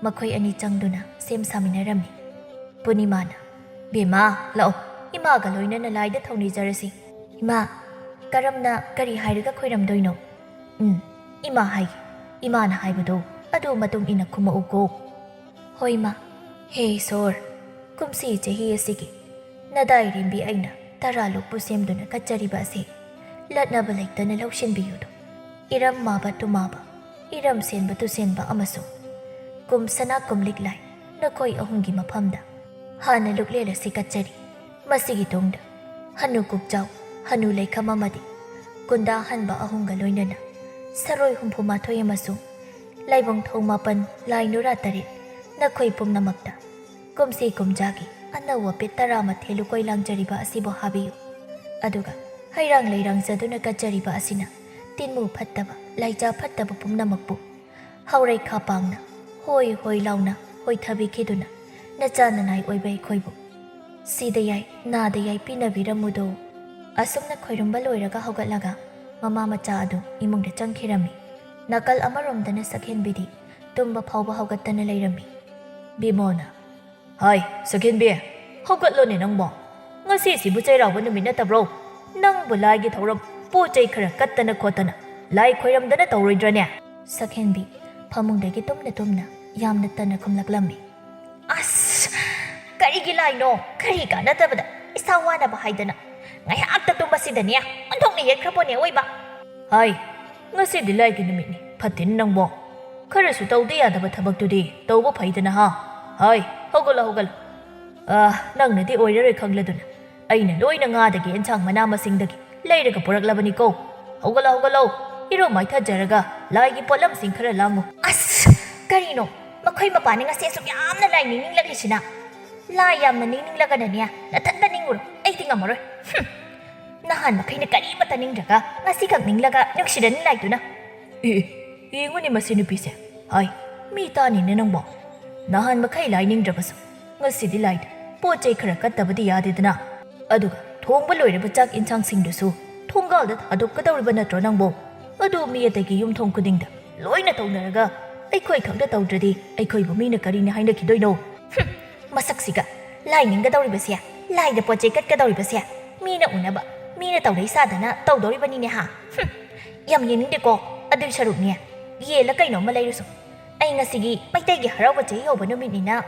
ꯃꯈꯣꯏ ꯑꯅꯤ ꯆꯪꯗꯨꯅ ꯁꯦꯝ ꯁꯥꯃꯤꯟꯅꯔꯝꯃꯤ꯫ ꯄꯨꯔꯅꯤꯃꯥꯅ, "ꯕꯦꯝꯃ, ꯂꯥꯛꯑꯣ, ꯏꯃꯥꯒ ꯂꯣꯏꯅꯅ ꯂꯥꯏꯗ ꯊꯧꯅꯤꯖꯔꯁꯤ꯫ ꯏꯃꯥ, ꯀꯔꯝꯅ ꯀꯔꯤ ꯍꯥꯏꯔꯒ ꯈꯣꯏꯔꯝꯗꯣꯏꯅꯣ?" "ꯎꯝ, ꯏꯃꯥ ꯍꯥꯏꯒꯦ, ꯏꯃꯥꯅ ꯍꯥꯏꯕꯗꯣ ꯑꯗꯨ ꯃꯇꯨꯡ ꯏꯟꯅ ꯈꯨꯝꯃꯛꯎꯀꯣ꯫" "ꯍꯣꯏ, ꯏꯃꯥ꯫" "ꯍꯦ ꯏꯁꯣꯔ, ꯀꯨꯝꯁꯤ ꯆꯍꯤ ꯑꯁꯤꯒꯤ ꯅꯗꯥꯏ ꯔꯦꯝꯕꯤ ꯑꯩꯅ ꯇꯔꯥ ꯂꯣꯛꯄꯨ ꯁꯦꯝꯗꯨꯅ ꯀꯠꯆꯔꯤꯕ ꯑꯁꯤ ꯂꯠꯅꯕ ꯂꯩꯇꯅ ꯂꯧꯁꯤꯟꯕꯤꯌꯨꯗꯣ꯫ ꯏꯔꯝ ꯃꯥꯕ ꯇꯨꯃꯥꯕ, ꯏꯔꯝ ꯁꯦꯟꯕ ꯇꯨꯁꯦꯟꯕ ꯑꯃꯁꯨꯡ ꯀꯨꯝ ꯁꯅꯥ ꯀꯨꯝꯂꯤꯛ ꯂꯥꯏ, ꯅꯈꯣꯏ ꯑꯍꯨꯝꯒꯤ ꯃꯐꯝꯗ ꯍꯥꯟꯅ ꯂꯨꯛꯂꯦꯜ ꯑꯁꯤ ꯀꯠꯆꯔꯤ꯫ ꯃꯁꯤꯒꯤ ꯇꯨꯡꯗ ꯍꯅꯨ ꯀꯨꯛꯆꯥꯎ, ꯍꯅꯨ ꯂꯩꯈꯝ ꯑꯃꯗꯤ ꯀꯨꯟꯗꯥ ꯍꯟꯕ ꯑꯍꯨꯝꯒ ꯂꯣꯏꯅꯅ ꯁꯔꯣꯏ ꯍꯨꯝꯐꯨ ꯃꯥꯊꯣꯏ ꯑꯃꯁꯨꯡ ꯂꯥꯏꯕꯨꯡ ꯊꯧ ꯃꯥꯄꯟ, ꯂꯥꯏ ꯅꯨꯔꯥ ꯇꯔꯦꯠ, ꯅꯈꯣꯏ ꯄꯨꯝꯅꯃꯛꯇ ꯀꯨꯝꯁꯤ ꯀꯨꯝꯖꯥꯒꯤ ꯑꯅꯧꯕ ꯄꯦꯠ ꯇꯔꯥꯃꯥꯊꯣꯏ ꯂꯨꯀꯣꯏ ꯂꯥꯡꯖꯔꯤꯕ ꯑꯁꯤꯕꯨ ꯍꯥꯕꯤꯌꯨ꯫ ꯑꯗꯨꯒ ꯍꯩꯔꯥꯡ ꯂꯩꯔꯥꯡꯖꯗꯨꯅ ꯀꯠꯆꯔꯤꯕ ꯑꯁꯤꯅ ꯇꯤꯟꯃꯨ ꯐꯠꯇꯕ, ꯂꯥꯏꯆꯥ ꯐꯠꯇꯕ ꯄꯨꯝꯅꯃꯛꯄꯨ ꯍꯧꯔꯩ ꯈꯥ ꯄꯥꯡꯅ ꯍꯣꯏ ꯍꯣꯏ ꯂꯥꯎꯅ ꯍꯣꯏꯊꯕꯤꯈꯤꯗꯨꯅ ꯅꯆꯥ ꯅꯅꯥꯏ ꯑꯣꯏꯕ ꯑꯩꯈꯣꯏꯕꯨ ꯁꯤꯗ ꯌꯥꯏ, ꯅꯥꯗ ꯌꯥꯏ ꯄꯤꯅꯕꯤꯔꯝꯃꯨꯗꯣ꯫ ꯑꯁꯨꯝꯅ ꯈꯣꯏꯔꯨꯝꯕ ꯂꯣꯏꯔꯒ ꯍꯧꯒꯠꯂꯒ ꯃꯃꯥ ꯃꯆꯥ ꯑꯗꯨ ꯏꯃꯨꯡꯗ ꯆꯪꯈꯤꯔꯝꯃꯤ꯫ ꯅꯥꯀꯜ ꯑꯃꯔꯣꯝꯗꯅ ꯁꯛꯍꯦꯟꯕꯤꯗꯤ ꯇꯨꯝꯕ ꯐꯥꯎꯕ ꯍꯧꯒꯠꯇꯅ ꯂꯩꯔꯝꯃꯤ꯫ ꯕꯤꯃꯣꯅ, "ꯍꯥꯏ, ꯁꯛꯍꯦꯟꯕꯤ, ꯍꯧꯒꯠꯂꯣꯅꯦ ꯅꯪꯕꯣ꯫ ꯉꯁꯤꯁꯤꯕꯨ ꯆꯩꯔꯥꯎꯕ ꯅꯨꯃꯤꯠ ꯅꯠꯇꯕ꯭ꯔꯣ? ꯅꯪꯕꯨ ꯂꯥꯏꯒꯤ ꯊꯧꯔꯝ ꯄꯣꯠ ꯆꯩ ꯈꯔ ꯀꯠꯇꯅ ꯈꯣꯠꯇꯅ ꯂꯥꯏ ꯈꯣꯏꯔꯝꯗꯅ ꯇꯧꯔꯣꯏꯗ꯭ꯔꯅꯦ?" ꯁꯛꯍꯦꯟꯕꯤ ꯐꯃꯨꯡꯗꯒꯤ ꯇꯨꯝꯅ ꯇꯨꯝꯅ ꯌꯥꯝꯅ ꯇꯟꯅ ꯈꯨꯝꯂꯛꯂꯝꯃꯤ꯫ "ꯑꯁ, ꯀꯔꯤꯒꯤ ꯂꯥꯏꯅꯣ? ꯀꯔꯤ ꯀꯥꯟꯅꯗꯕꯗ ꯏꯁꯥ ꯋꯥꯅꯕ ꯍꯥꯏꯗꯅ ꯉꯥꯏꯍꯥꯛꯇ ꯇꯨꯝꯕꯁꯤꯗꯅꯦ ꯑꯣꯟꯊꯣꯛꯅ ꯌꯦꯠꯈ꯭ꯔꯄꯣꯠꯅꯦ ꯑꯋꯣꯏꯕ꯫ ꯍꯥꯏ, ꯉꯁꯤꯗꯤ ꯂꯥꯏꯒꯤ ꯅꯨꯃꯤꯠꯅꯤ, ꯐꯠꯇꯦꯅꯦ ꯅꯪꯕꯣ꯫ ꯈꯔꯁꯨ ꯇꯧꯗ ꯌꯥꯗꯕ ꯊꯕꯛꯇꯨꯗꯤ ꯇꯧꯕ ꯐꯩꯗꯅ ꯍꯥ? ꯍꯥꯏ, ꯍꯧꯒꯠꯂꯣ, ꯍꯧꯒꯠꯂꯣ꯫ ꯑ, ꯅꯪꯅꯗꯤ ꯑꯣꯏꯔꯔꯣꯏ ꯈꯪꯂꯗꯨꯅ ꯑꯩꯅ ꯂꯣꯏꯅ ꯉꯥꯗꯒꯤ ꯑꯦꯟꯁꯥꯡ ꯃꯅꯥ ꯃꯁꯤꯡꯗꯒꯤ ꯂꯩꯔꯒ ꯄꯨꯔꯛꯂꯕꯅꯤꯀꯣ꯫ ꯍꯧꯒꯠꯂꯣ, ꯍꯧꯒꯠꯂꯣ꯫ ꯏꯔꯨ ꯃꯥꯏꯊꯖꯔꯒ ꯂꯥꯏꯒꯤ ꯄꯣꯠꯂꯝꯁꯤꯡ ꯈꯔ ꯂꯥꯡꯉꯨ꯫ ꯑꯁ, ꯀꯔꯤꯅꯣ? ꯃꯈꯣꯏ ꯃꯄꯥꯅ ꯉꯁꯤ ꯑꯁꯨꯛ ꯌꯥꯝꯅ ꯂꯥꯏ ꯅꯤꯡꯅꯤꯡꯂꯛꯂꯤꯁꯤꯅ? ꯂꯥꯏ ꯌꯥꯝꯅ ꯅꯤꯡꯅꯤꯡꯂꯒꯅꯅꯦ, ꯅꯊꯟꯇ ꯅꯤꯡꯉꯨꯔꯣ꯫ ꯑꯩꯗꯤ ꯉꯝꯃꯔꯣꯏ꯫ ꯍꯨꯝ꯫ ꯅꯍꯥꯟ ꯃꯈꯩꯅ ꯀꯔꯤꯃꯠꯇ ꯅꯤꯡꯗ꯭ꯔꯒ ꯉꯁꯤꯈꯛ ꯅꯤꯡꯂꯒ ꯅꯨꯡꯁꯤꯔꯅꯤ ꯂꯥꯏꯗꯨꯅ꯫ ꯑꯦ, ꯌꯦꯡꯉꯨꯅꯦ ꯃꯁꯤ ꯅꯨꯄꯤꯁꯦ꯫ ꯍꯥꯏ, ꯃꯤ ꯇꯥꯅꯤꯅꯦ ꯅꯪꯕꯣ꯫ ꯅꯍꯥꯟ ꯃꯈꯩ ꯂꯥꯏ ꯅꯤꯡꯗ꯭ꯔꯕꯁꯨ ꯉꯁꯤꯗꯤ ꯂꯥꯏꯗ ꯄꯣꯠ ꯆꯩ ꯈꯔ ꯀꯠꯇꯕꯗꯤ ꯌꯥꯗꯦꯗꯅ꯫ ꯑꯗꯨꯒ ꯊꯣꯡꯕ ꯂꯣꯏꯔꯕ ꯆꯥꯛ ꯏꯟꯁꯥꯡꯁꯤꯡꯗꯨꯁꯨ ꯊꯣꯡꯒꯥꯜꯗ ꯊꯥꯗꯣꯛꯀꯗꯧꯔꯤꯕ ꯅꯠꯇ꯭ꯔꯣ ꯅꯪꯕꯣ? ꯑꯗꯨ ꯃꯤ ꯑꯇꯩꯒꯤ ꯌꯨꯝꯊꯣꯡ ꯈꯨꯗꯤꯡꯗ ꯂꯣꯏꯅ ꯇꯧꯅꯔꯒ ꯑꯩꯈꯣꯏ ꯈꯛꯇ ꯇꯧꯗ꯭ꯔꯗꯤ ꯑꯩꯈꯣꯏꯕꯨ ꯃꯤꯅ ꯀꯔꯤꯅꯤ ꯍꯥꯏꯅꯈꯤꯗꯣꯏꯅꯣ? ꯍꯨꯝ, ꯃꯁꯛꯁꯤꯒ꯫ ꯂꯥꯏ ꯅꯤꯡꯒꯗꯧꯔꯤꯕꯁꯦ, ꯂꯥꯏꯗ ꯄꯣꯠ ꯆꯩ ꯀꯠꯀꯗꯧꯔꯤꯕꯁꯦ, ꯃꯤꯅ ꯎꯅꯕ, ꯃꯤꯅ ꯇꯧꯔꯩ ꯁꯥꯗꯅ ꯇꯧꯗꯧꯔꯤꯕꯅꯤꯅꯦ ꯍꯥ? ꯍꯨꯝ, ꯌꯥꯝ ꯌꯦꯡꯅꯤꯡꯗꯦꯀꯣ꯫ ꯑꯗꯨꯏ ꯁꯔꯨꯛꯅꯦ, ꯌꯦꯜꯂ ꯀꯩꯅꯣꯝꯃ ꯂꯩꯔꯨꯁꯣ꯫ ꯑꯩ ꯉꯁꯤꯒꯤ ꯃꯩꯇꯩꯒꯤ ꯍꯔꯥꯎꯕ ꯆꯍꯤ ꯍꯧꯕ ꯅꯨꯃꯤꯠꯅꯤꯅ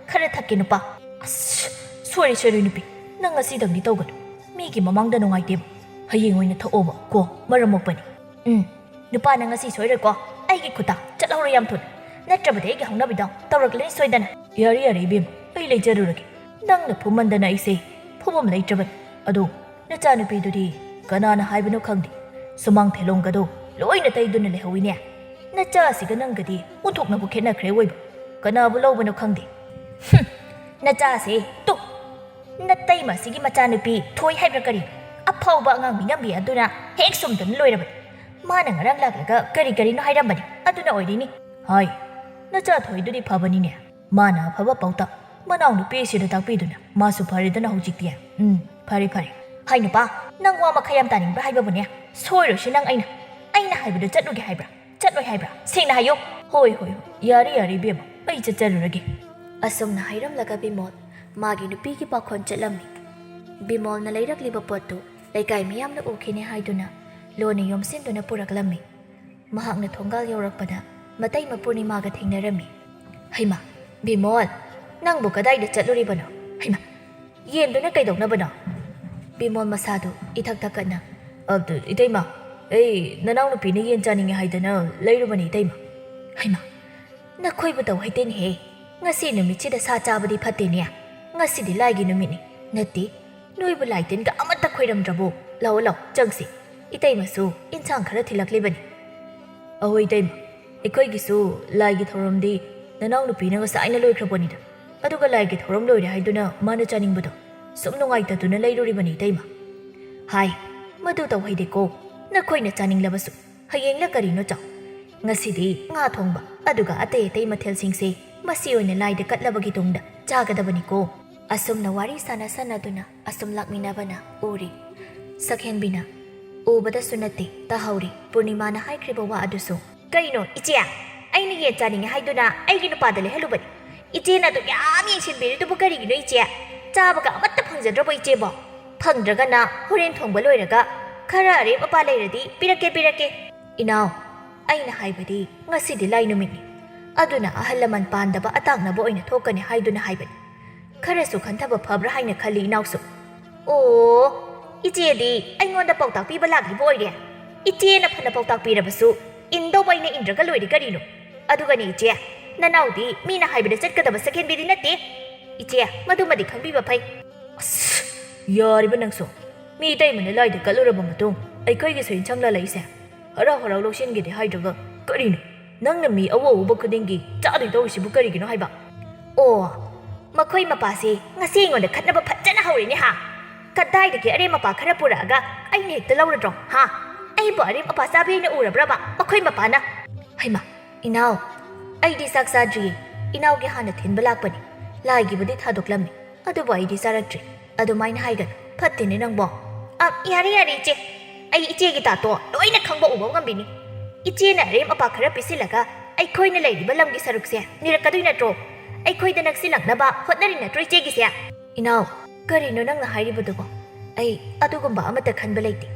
ꯈꯔ ꯊꯛꯀꯦ ꯅꯨꯄꯥ꯫ ꯑꯁ, ꯁꯣꯏꯔꯦ, ꯁꯣꯏꯔꯦ ꯅꯨꯄꯤ, ꯅꯪ ꯉꯁꯤꯗꯪꯗꯤ ꯇꯧꯒꯅꯨ꯫ ꯃꯤꯒꯤ ꯃꯃꯥꯡꯗ ꯅꯨꯡꯉꯥꯏꯇꯦꯕ꯫ ꯍꯌꯦꯡ ꯑꯣꯏꯅ ꯊꯛꯑꯣꯕ ꯀꯣ, ꯃꯔꯝ ꯃꯣꯛꯄꯅꯤ꯫ ꯎꯝ, ꯅꯨꯄꯥ ꯅꯪ ꯉꯁꯤ ꯁꯣꯏꯔꯣꯏꯀꯣ꯫ ꯑꯩꯒꯤ ꯈꯨꯠꯇ ꯆꯠꯍꯧꯔꯣ ꯌꯥꯝ ꯊꯨꯅ, ꯅꯠꯇ꯭ꯔꯕꯗꯤ ꯑꯩꯒꯤ ꯍꯧꯅꯕꯤꯗꯣ ꯇꯧꯔꯛꯂꯅꯤ ꯁꯣꯏꯗꯅ꯫ ꯌꯥꯔꯦ, ꯌꯥꯔꯦ ꯏꯕꯦꯝꯃ, ꯑꯩ ꯂꯩꯖꯔꯨꯔꯒꯦ꯫ ꯅꯪꯅ ꯐꯨꯝꯃꯟꯗꯅ ꯑꯩꯁꯦ ꯐꯨꯐꯝ ꯂꯩꯇ꯭ꯔꯕꯅꯤ꯫ ꯑꯗꯣ ꯅꯆꯥꯅꯨꯄꯤꯗꯨꯗꯤ ꯀꯅꯥꯅ ꯍꯥꯏꯕꯅꯣ ꯈꯪꯗꯦ, ꯁꯨꯃꯥꯡ ꯊꯦꯂꯣꯡꯒꯗꯣ ꯂꯣꯏꯅ ꯇꯩꯗꯨꯅ ꯂꯩꯍꯧꯋꯤꯅꯦ꯫ ꯅꯆꯥꯁꯤꯒ ꯅꯪꯒꯗꯤ ꯑꯣꯟꯊꯣꯛꯅꯕꯨ ꯈꯦꯠꯅꯈ꯭ꯔꯦ ꯑꯣꯏꯕ꯫ ꯀꯅꯥꯕꯨ ꯂꯧꯕꯅꯣ ꯈꯪꯗꯦ꯫ ꯍꯨꯝ, ꯅꯆꯥꯁꯦ ꯇꯨ! ꯅꯇꯩꯃ ꯑꯁꯤꯒꯤ ꯃꯆꯥꯅꯨꯄꯤ ꯊꯣꯏ ꯍꯥꯏꯕ꯭ꯔꯥ ꯀꯔꯤ? ꯑꯐꯥꯎꯕ ꯑꯉꯥꯡ ꯃꯤꯅꯝꯕꯤ ꯑꯗꯨꯅ ꯍꯦꯛ ꯁꯨꯝꯗꯨꯅ ꯂꯣꯏꯔꯕꯅꯤ꯫ ꯃꯥꯅ ꯉꯔꯥꯡ ꯂꯥꯛꯂꯒ ꯀꯔꯤ ꯀꯔꯤꯅꯣ ꯍꯥꯏꯔꯝꯕꯅꯤ, ꯑꯗꯨꯅ ꯑꯣꯏꯔꯤꯅꯤ꯫ ꯍꯥꯏ, ꯅꯆꯥ ꯊꯣꯏꯗꯨꯗꯤ ꯐꯕꯅꯤꯅꯦ꯫ ꯃꯥꯅ ꯑꯐꯕ ꯄꯥꯎꯇꯥꯛ ꯃꯅꯥꯎꯅꯨꯄꯤ ꯑꯁꯤꯗ ꯇꯥꯛꯄꯤꯗꯨꯅ ꯃꯥꯁꯨ ꯐꯔꯦꯗꯅ ꯍꯧꯖꯤꯛꯇꯤ꯫ ꯎꯝ, ꯐꯔꯦ, ꯐꯔꯦ꯫ ꯍꯥꯏ ꯅꯨꯄꯥ, ꯅꯪ ꯋꯥ ꯃꯈꯥ ꯌꯥꯝ ꯇꯥꯅꯤꯡꯕ꯭ꯔꯥ ꯍꯥꯏꯕꯕꯨꯅꯦ? ꯁꯣꯏꯔꯣꯏꯁꯤ ꯅꯪ ꯑꯩꯅ, ꯑꯩꯅ ꯍꯥꯏꯕꯗꯣ ꯆꯠꯂꯨꯒꯦ ꯍꯥꯏꯕ꯭ꯔꯥ? ꯆꯠꯂꯣꯏ ꯍꯥꯏꯕ꯭ꯔꯥ? ꯁꯦꯡꯅ ꯍꯥꯏꯌꯨ꯫ ꯍꯣꯏ, ꯍꯣꯏ, ꯍꯣꯏ꯫ ꯌꯥꯔꯦ, ꯌꯥꯔꯦ ꯏꯕꯦꯝꯃ, ꯑꯩ ꯆꯠꯆꯔꯨꯔꯒꯦ꯫ ꯑꯁꯨꯝꯅ ꯍꯥꯏꯔꯝꯂꯒ ꯕꯤꯃꯣꯜ ꯃꯥꯒꯤ ꯅꯨꯄꯤꯒꯤ ꯄꯥꯈꯣꯟ ꯆꯠꯂꯝꯃꯤ꯫ ꯕꯤꯃꯣꯜꯅ ꯂꯩꯔꯛꯂꯤꯕ ꯄꯣꯠꯇꯨ ꯂꯩꯀꯥꯏ ꯃꯤꯌꯥꯝꯅ ꯎꯈꯤꯅꯤ ꯍꯥꯏꯗꯨꯅ ꯂꯣꯟꯅ ꯌꯣꯝꯁꯤꯟꯗꯨꯅ ꯄꯨꯔꯛꯂꯝꯃꯤ꯫ ꯃꯍꯥꯛꯅ ꯊꯣꯡꯒꯥꯜ ꯌꯧꯔꯛꯄꯗ ꯃꯇꯩꯃ ꯄꯨꯔꯅꯤꯃꯥꯒ ꯊꯦꯡꯅꯔꯝꯃꯤ꯫ "ꯍꯩꯃꯥ, ꯕꯤꯃꯣꯜ, ꯅꯪꯕꯨ ꯀꯗꯥꯏꯗ ꯆꯠꯂꯨꯔꯤꯕꯅꯣ? ꯍꯩꯃꯥ, ꯌꯦꯟꯗꯨꯅ ꯀꯩꯗꯧꯅꯕꯅꯣ?" ꯕꯤꯃꯣꯜ ꯃꯁꯥꯗꯨ ꯏꯊꯛ ꯊꯛꯀꯠꯅ, "ꯑꯗꯨ, ꯏꯇꯩꯃ, ꯑꯩ ꯅꯅꯥꯎꯅꯨꯄꯤꯅ ꯌꯦꯟ ꯆꯥꯅꯤꯡꯉꯦ ꯍꯥꯏꯗꯅ ꯂꯩꯔꯨꯕꯅꯤ, ꯏꯇꯩꯃ꯫" "ꯍꯩꯃꯥ, ꯅꯈꯣꯏꯕꯨ ꯇꯧ ꯍꯩꯇꯦꯅꯦꯍꯦ꯫ ꯉꯁꯤ ꯅꯨꯃꯤꯠꯁꯤꯗ ꯁꯥ ꯆꯥꯕꯗꯤ ꯐꯠꯇꯦꯅꯦ꯫ ꯉꯁꯤꯗꯤ ꯂꯥꯏꯒꯤ ꯅꯨꯃꯤꯠꯅꯤ꯫ ꯅꯠꯇꯦ, ꯅꯣꯏꯕꯨ ꯂꯥꯏ ꯇꯤꯟꯒ ꯑꯃꯠꯇ ꯈꯣꯏꯔꯝꯗ꯭ꯔꯕꯣ? ꯂꯥꯛꯑꯣ, ꯂꯥꯛꯑꯣ, ꯆꯪꯁꯤ꯫" ꯏꯇꯩꯃꯁꯨ ꯏꯟꯁꯥꯡ ꯈꯔ ꯊꯤꯜꯂꯛꯂꯤꯕꯅꯤ꯫ "ꯑꯍꯣꯏ ꯏꯇꯩꯃ, ꯑꯩꯈꯣꯏꯒꯤꯁꯨ ꯂꯥꯏꯒꯤ ꯊꯧꯔꯝꯗꯤ ꯅꯅꯥꯎꯅꯨꯄꯤꯅ ꯉꯁꯥꯏꯅ ꯂꯣꯏꯈ꯭ꯔꯕꯅꯤꯗ꯫ ꯑꯗꯨꯒ ꯂꯥꯏꯒꯤ ꯊꯧꯔꯝ ꯂꯣꯏꯔꯦ ꯍꯥꯏꯗꯨꯅ ꯃꯥꯅ ꯆꯥꯅꯤꯡꯕꯗꯣ ꯁꯨꯝ ꯅꯨꯡꯉꯥꯏꯇꯗꯨꯅ ꯂꯩꯔꯨꯔꯤꯕꯅꯤ ꯏꯇꯩꯃ꯫" "ꯍꯥꯏ, ꯃꯗꯨ ꯇꯧꯍꯩꯗꯦꯀꯣ, ꯅꯈꯣꯏꯅ ꯆꯥꯅꯤꯡꯂꯕꯁꯨ꯫ ꯍꯌꯦꯡꯂ ꯀꯔꯤꯅꯣ ꯆꯥꯎ꯫ ꯉꯁꯤꯗꯤ ꯉꯥ ꯊꯣꯡꯕ, ꯑꯗꯨꯒ ꯑꯇꯩ ꯑꯇꯩ ꯃꯊꯦꯜꯁꯤꯡꯁꯦ ꯃꯁꯤ ꯑꯣꯏꯅ ꯂꯥꯏꯗ ꯀꯠꯂꯕꯒꯤ ꯇꯨꯡꯗ ꯆꯥꯒꯗꯕꯅꯤꯀꯣ꯫" ꯑꯁꯨꯝꯅ ꯋꯥꯔꯤ ꯁꯥꯟꯅ ꯁꯥꯟꯅꯗꯨꯅ ꯑꯁꯨꯝ ꯂꯥꯛꯃꯤꯟꯅꯕꯅ ꯎꯔꯤ꯫ ꯁꯛꯍꯦꯟꯕꯤꯅ ꯎꯕꯗꯁꯨ ꯅꯠꯇꯦ, ꯇꯥꯍꯧꯔꯤ ꯄꯨꯔꯅꯤꯃꯥꯅ ꯍꯥꯏꯈ꯭ꯔꯤꯕ ꯋꯥ ꯑꯗꯨꯁꯨ꯫ "ꯀꯩꯅꯣ ꯏꯆꯦ? ꯑꯩꯅ ꯌꯦꯟ ꯆꯥꯅꯤꯡꯉꯦ ꯍꯥꯏꯗꯨꯅ ꯑꯩꯒꯤ ꯅꯨꯄꯥꯗ ꯂꯩꯍꯜꯂꯨꯕꯅꯤ꯫ ꯏꯆꯦꯅ ꯑꯗꯨꯛ ꯌꯥꯝ ꯌꯦꯡꯁꯤꯟꯕꯤꯔꯤꯗꯨꯕꯨ ꯀꯔꯤꯒꯤꯅꯣ ꯏꯆꯦ? ꯆꯥꯕꯒ ꯑꯃꯠꯇ ꯐꯪꯖꯗ꯭ꯔꯕꯣ ꯏꯆꯦꯕꯣ? ꯐꯪꯗ꯭ꯔꯒꯅ ꯍꯣꯔꯦꯟ ꯊꯣꯡꯕ ꯂꯣꯏꯔꯒ ꯈꯔ ꯑꯔꯦꯝ ꯑꯄꯥ ꯂꯩꯔꯗꯤ ꯄꯤꯔꯛꯀꯦ, ꯄꯤꯔꯛꯀꯦ꯫" "ꯏꯅꯥꯎ, ꯑꯩꯅ ꯍꯥꯏꯕꯗꯤ ꯉꯁꯤꯗꯤ ꯂꯥꯏ ꯅꯨꯃꯤꯠꯅꯤ꯫ ꯑꯗꯨꯅ ꯑꯍꯜ ꯂꯃꯟ ꯄꯥꯟꯗꯕ ꯑꯇꯥꯛꯅꯕ ꯑꯣꯏꯅ ꯊꯣꯛꯀꯅꯤ ꯍꯥꯏꯗꯨꯅ ꯍꯥꯏꯕꯅꯤ꯫ ꯈꯔꯁꯨ ꯈꯟꯊꯕ ꯐꯕ꯭ꯔꯥ ꯍꯥꯏꯅ ꯈꯜꯂꯤ ꯏꯅꯥꯎꯁꯨ꯫" "ꯑꯣ, ꯏꯆꯦꯗꯤ ꯑꯩꯉꯣꯟꯗ ꯄꯥꯎꯇꯥꯛ ꯄꯤꯕ ꯂꯥꯛꯂꯤꯕ ꯑꯣꯏꯔꯦ꯫ ꯏꯆꯦꯅ ꯐꯅ ꯄꯥꯎꯇꯥꯛ ꯄꯤꯔꯕꯁꯨ ꯏꯟꯗꯧꯕ ꯑꯩꯅ ꯏꯟꯗ꯭ꯔꯒ ꯂꯣꯏꯔꯦ ꯀꯔꯤꯅꯣ? ꯑꯗꯨꯒꯅꯦ ꯏꯆꯦ, ꯅꯅꯥꯎꯗꯤ ꯃꯤꯅ ꯍꯥꯏꯕꯗ ꯆꯠꯀꯗꯕ ꯁꯛꯍꯦꯟꯕꯤꯗꯤ ꯅꯠꯇꯦ꯫ ꯏꯆꯦ, ꯃꯗꯨꯃꯗꯤ ꯈꯪꯕꯤꯕ ꯐꯩ꯫" "ꯑꯁ, ꯌꯥꯔꯤꯕ ꯅꯪꯁꯨ꯫ ꯃꯤ ꯏꯇꯩꯃꯅ ꯂꯥꯏꯗ ꯀꯠꯂꯨꯔꯕ ꯃꯇꯨꯡ ꯑꯩꯈꯣꯏꯒꯤꯁꯨ ꯏꯟꯁꯥꯡ ꯂꯥꯜꯂꯛꯏꯁꯦ? ꯍꯔꯥꯎ ꯍꯔꯥꯎ ꯂꯧꯁꯤꯟꯒꯦꯗꯤ ꯍꯥꯏꯗ꯭ꯔꯒ ꯀꯔꯤꯅꯣ? ꯅꯪꯅ ꯃꯤ ꯑꯎ ꯑꯎꯕ ꯈꯨꯗꯤꯡꯒꯤ ꯆꯥꯗꯣꯏ ꯇꯧꯔꯤꯁꯤꯕꯨ ꯀꯔꯤꯒꯤꯅꯣ ꯍꯥꯏꯕ?" "ꯑꯣ, ꯃꯈꯣꯏ ꯃꯄꯥꯁꯦ ꯉꯁꯤ ꯑꯩꯉꯣꯟꯗ ꯈꯠꯅꯕ ꯐꯖꯅ ꯍꯧꯔꯦꯅꯦ ꯍꯥ꯫ ꯀꯗꯥꯏꯗꯒꯤ ꯑꯔꯦꯝ ꯑꯄꯥ ꯈꯔ ꯄꯨꯔꯛꯑꯒ ꯑꯩꯅ ꯍꯦꯛꯇ ꯂꯧꯔꯗ꯭ꯔꯣ ꯍꯥ? ꯑꯩꯕꯨ ꯑꯔꯦꯝ ꯑꯄꯥ ꯆꯥꯕꯤ ꯑꯩꯅ ꯎꯔꯕ꯭ꯔꯕ ꯃꯈꯣꯏ ꯃꯄꯥꯅ?" "ꯍꯩꯃꯥ, ꯏꯅꯥꯎ, ꯑꯩꯗꯤ ꯆꯥꯛ ꯆꯥꯗ꯭ꯔꯤꯌꯦ꯫ ꯏꯅꯥꯎꯒꯤ ꯍꯥꯟꯅ ꯊꯤꯟꯕ ꯂꯥꯛꯄꯅꯤ꯫ ꯂꯥꯏꯒꯤꯕꯨꯗꯤ ꯊꯥꯗꯣꯛꯂꯝꯃꯤ, ꯑꯗꯨꯕꯨ ꯑꯩꯗꯤ ꯆꯥꯔꯛꯇ꯭ꯔꯤ꯫" "ꯑꯗꯨꯃꯥꯏꯅ ꯍꯥꯏꯒꯅꯨ꯫ ꯐꯠꯇꯦꯅꯦ ꯅꯪꯕꯣ꯫" "ꯑ, ꯌꯥꯔꯦ, ꯌꯥꯔꯦ ꯏꯆꯦ꯫ ꯑꯩ ꯏꯆꯦꯒꯤ ꯇꯥꯠꯇꯣ ꯂꯣꯏꯅ ꯈꯪꯕ ꯎꯕ ꯉꯝꯕꯤꯅꯤ꯫ ꯏꯆꯦꯅ ꯑꯔꯦꯝ ꯑꯄꯥ ꯈꯔ ꯄꯤꯁꯤꯜꯂꯒ ꯑꯩꯈꯣꯏꯅ ꯂꯩꯔꯤꯕ ꯂꯝꯒꯤ ꯁꯔꯨꯛꯁꯦ ꯅꯤꯔꯛꯀꯗꯣꯏ ꯅꯠꯇ꯭ꯔꯣ? ꯑꯩꯈꯣꯏꯗ ꯅꯛꯁꯤꯜꯂꯛꯅꯕ ꯍꯣꯠꯅꯔꯤ ꯅꯠꯇ꯭ꯔꯣ ꯏꯆꯦꯒꯤꯁꯦ?" "ꯏꯅꯥꯎ, ꯀꯔꯤꯅꯣ ꯅꯪꯅ ꯍꯥꯏꯔꯤꯕꯗꯨꯕꯣ? ꯑꯩ ꯑꯗꯨꯒꯨꯝꯕ ꯑꯃꯠꯇ ꯈꯟꯕ ꯂꯩꯇꯦ꯫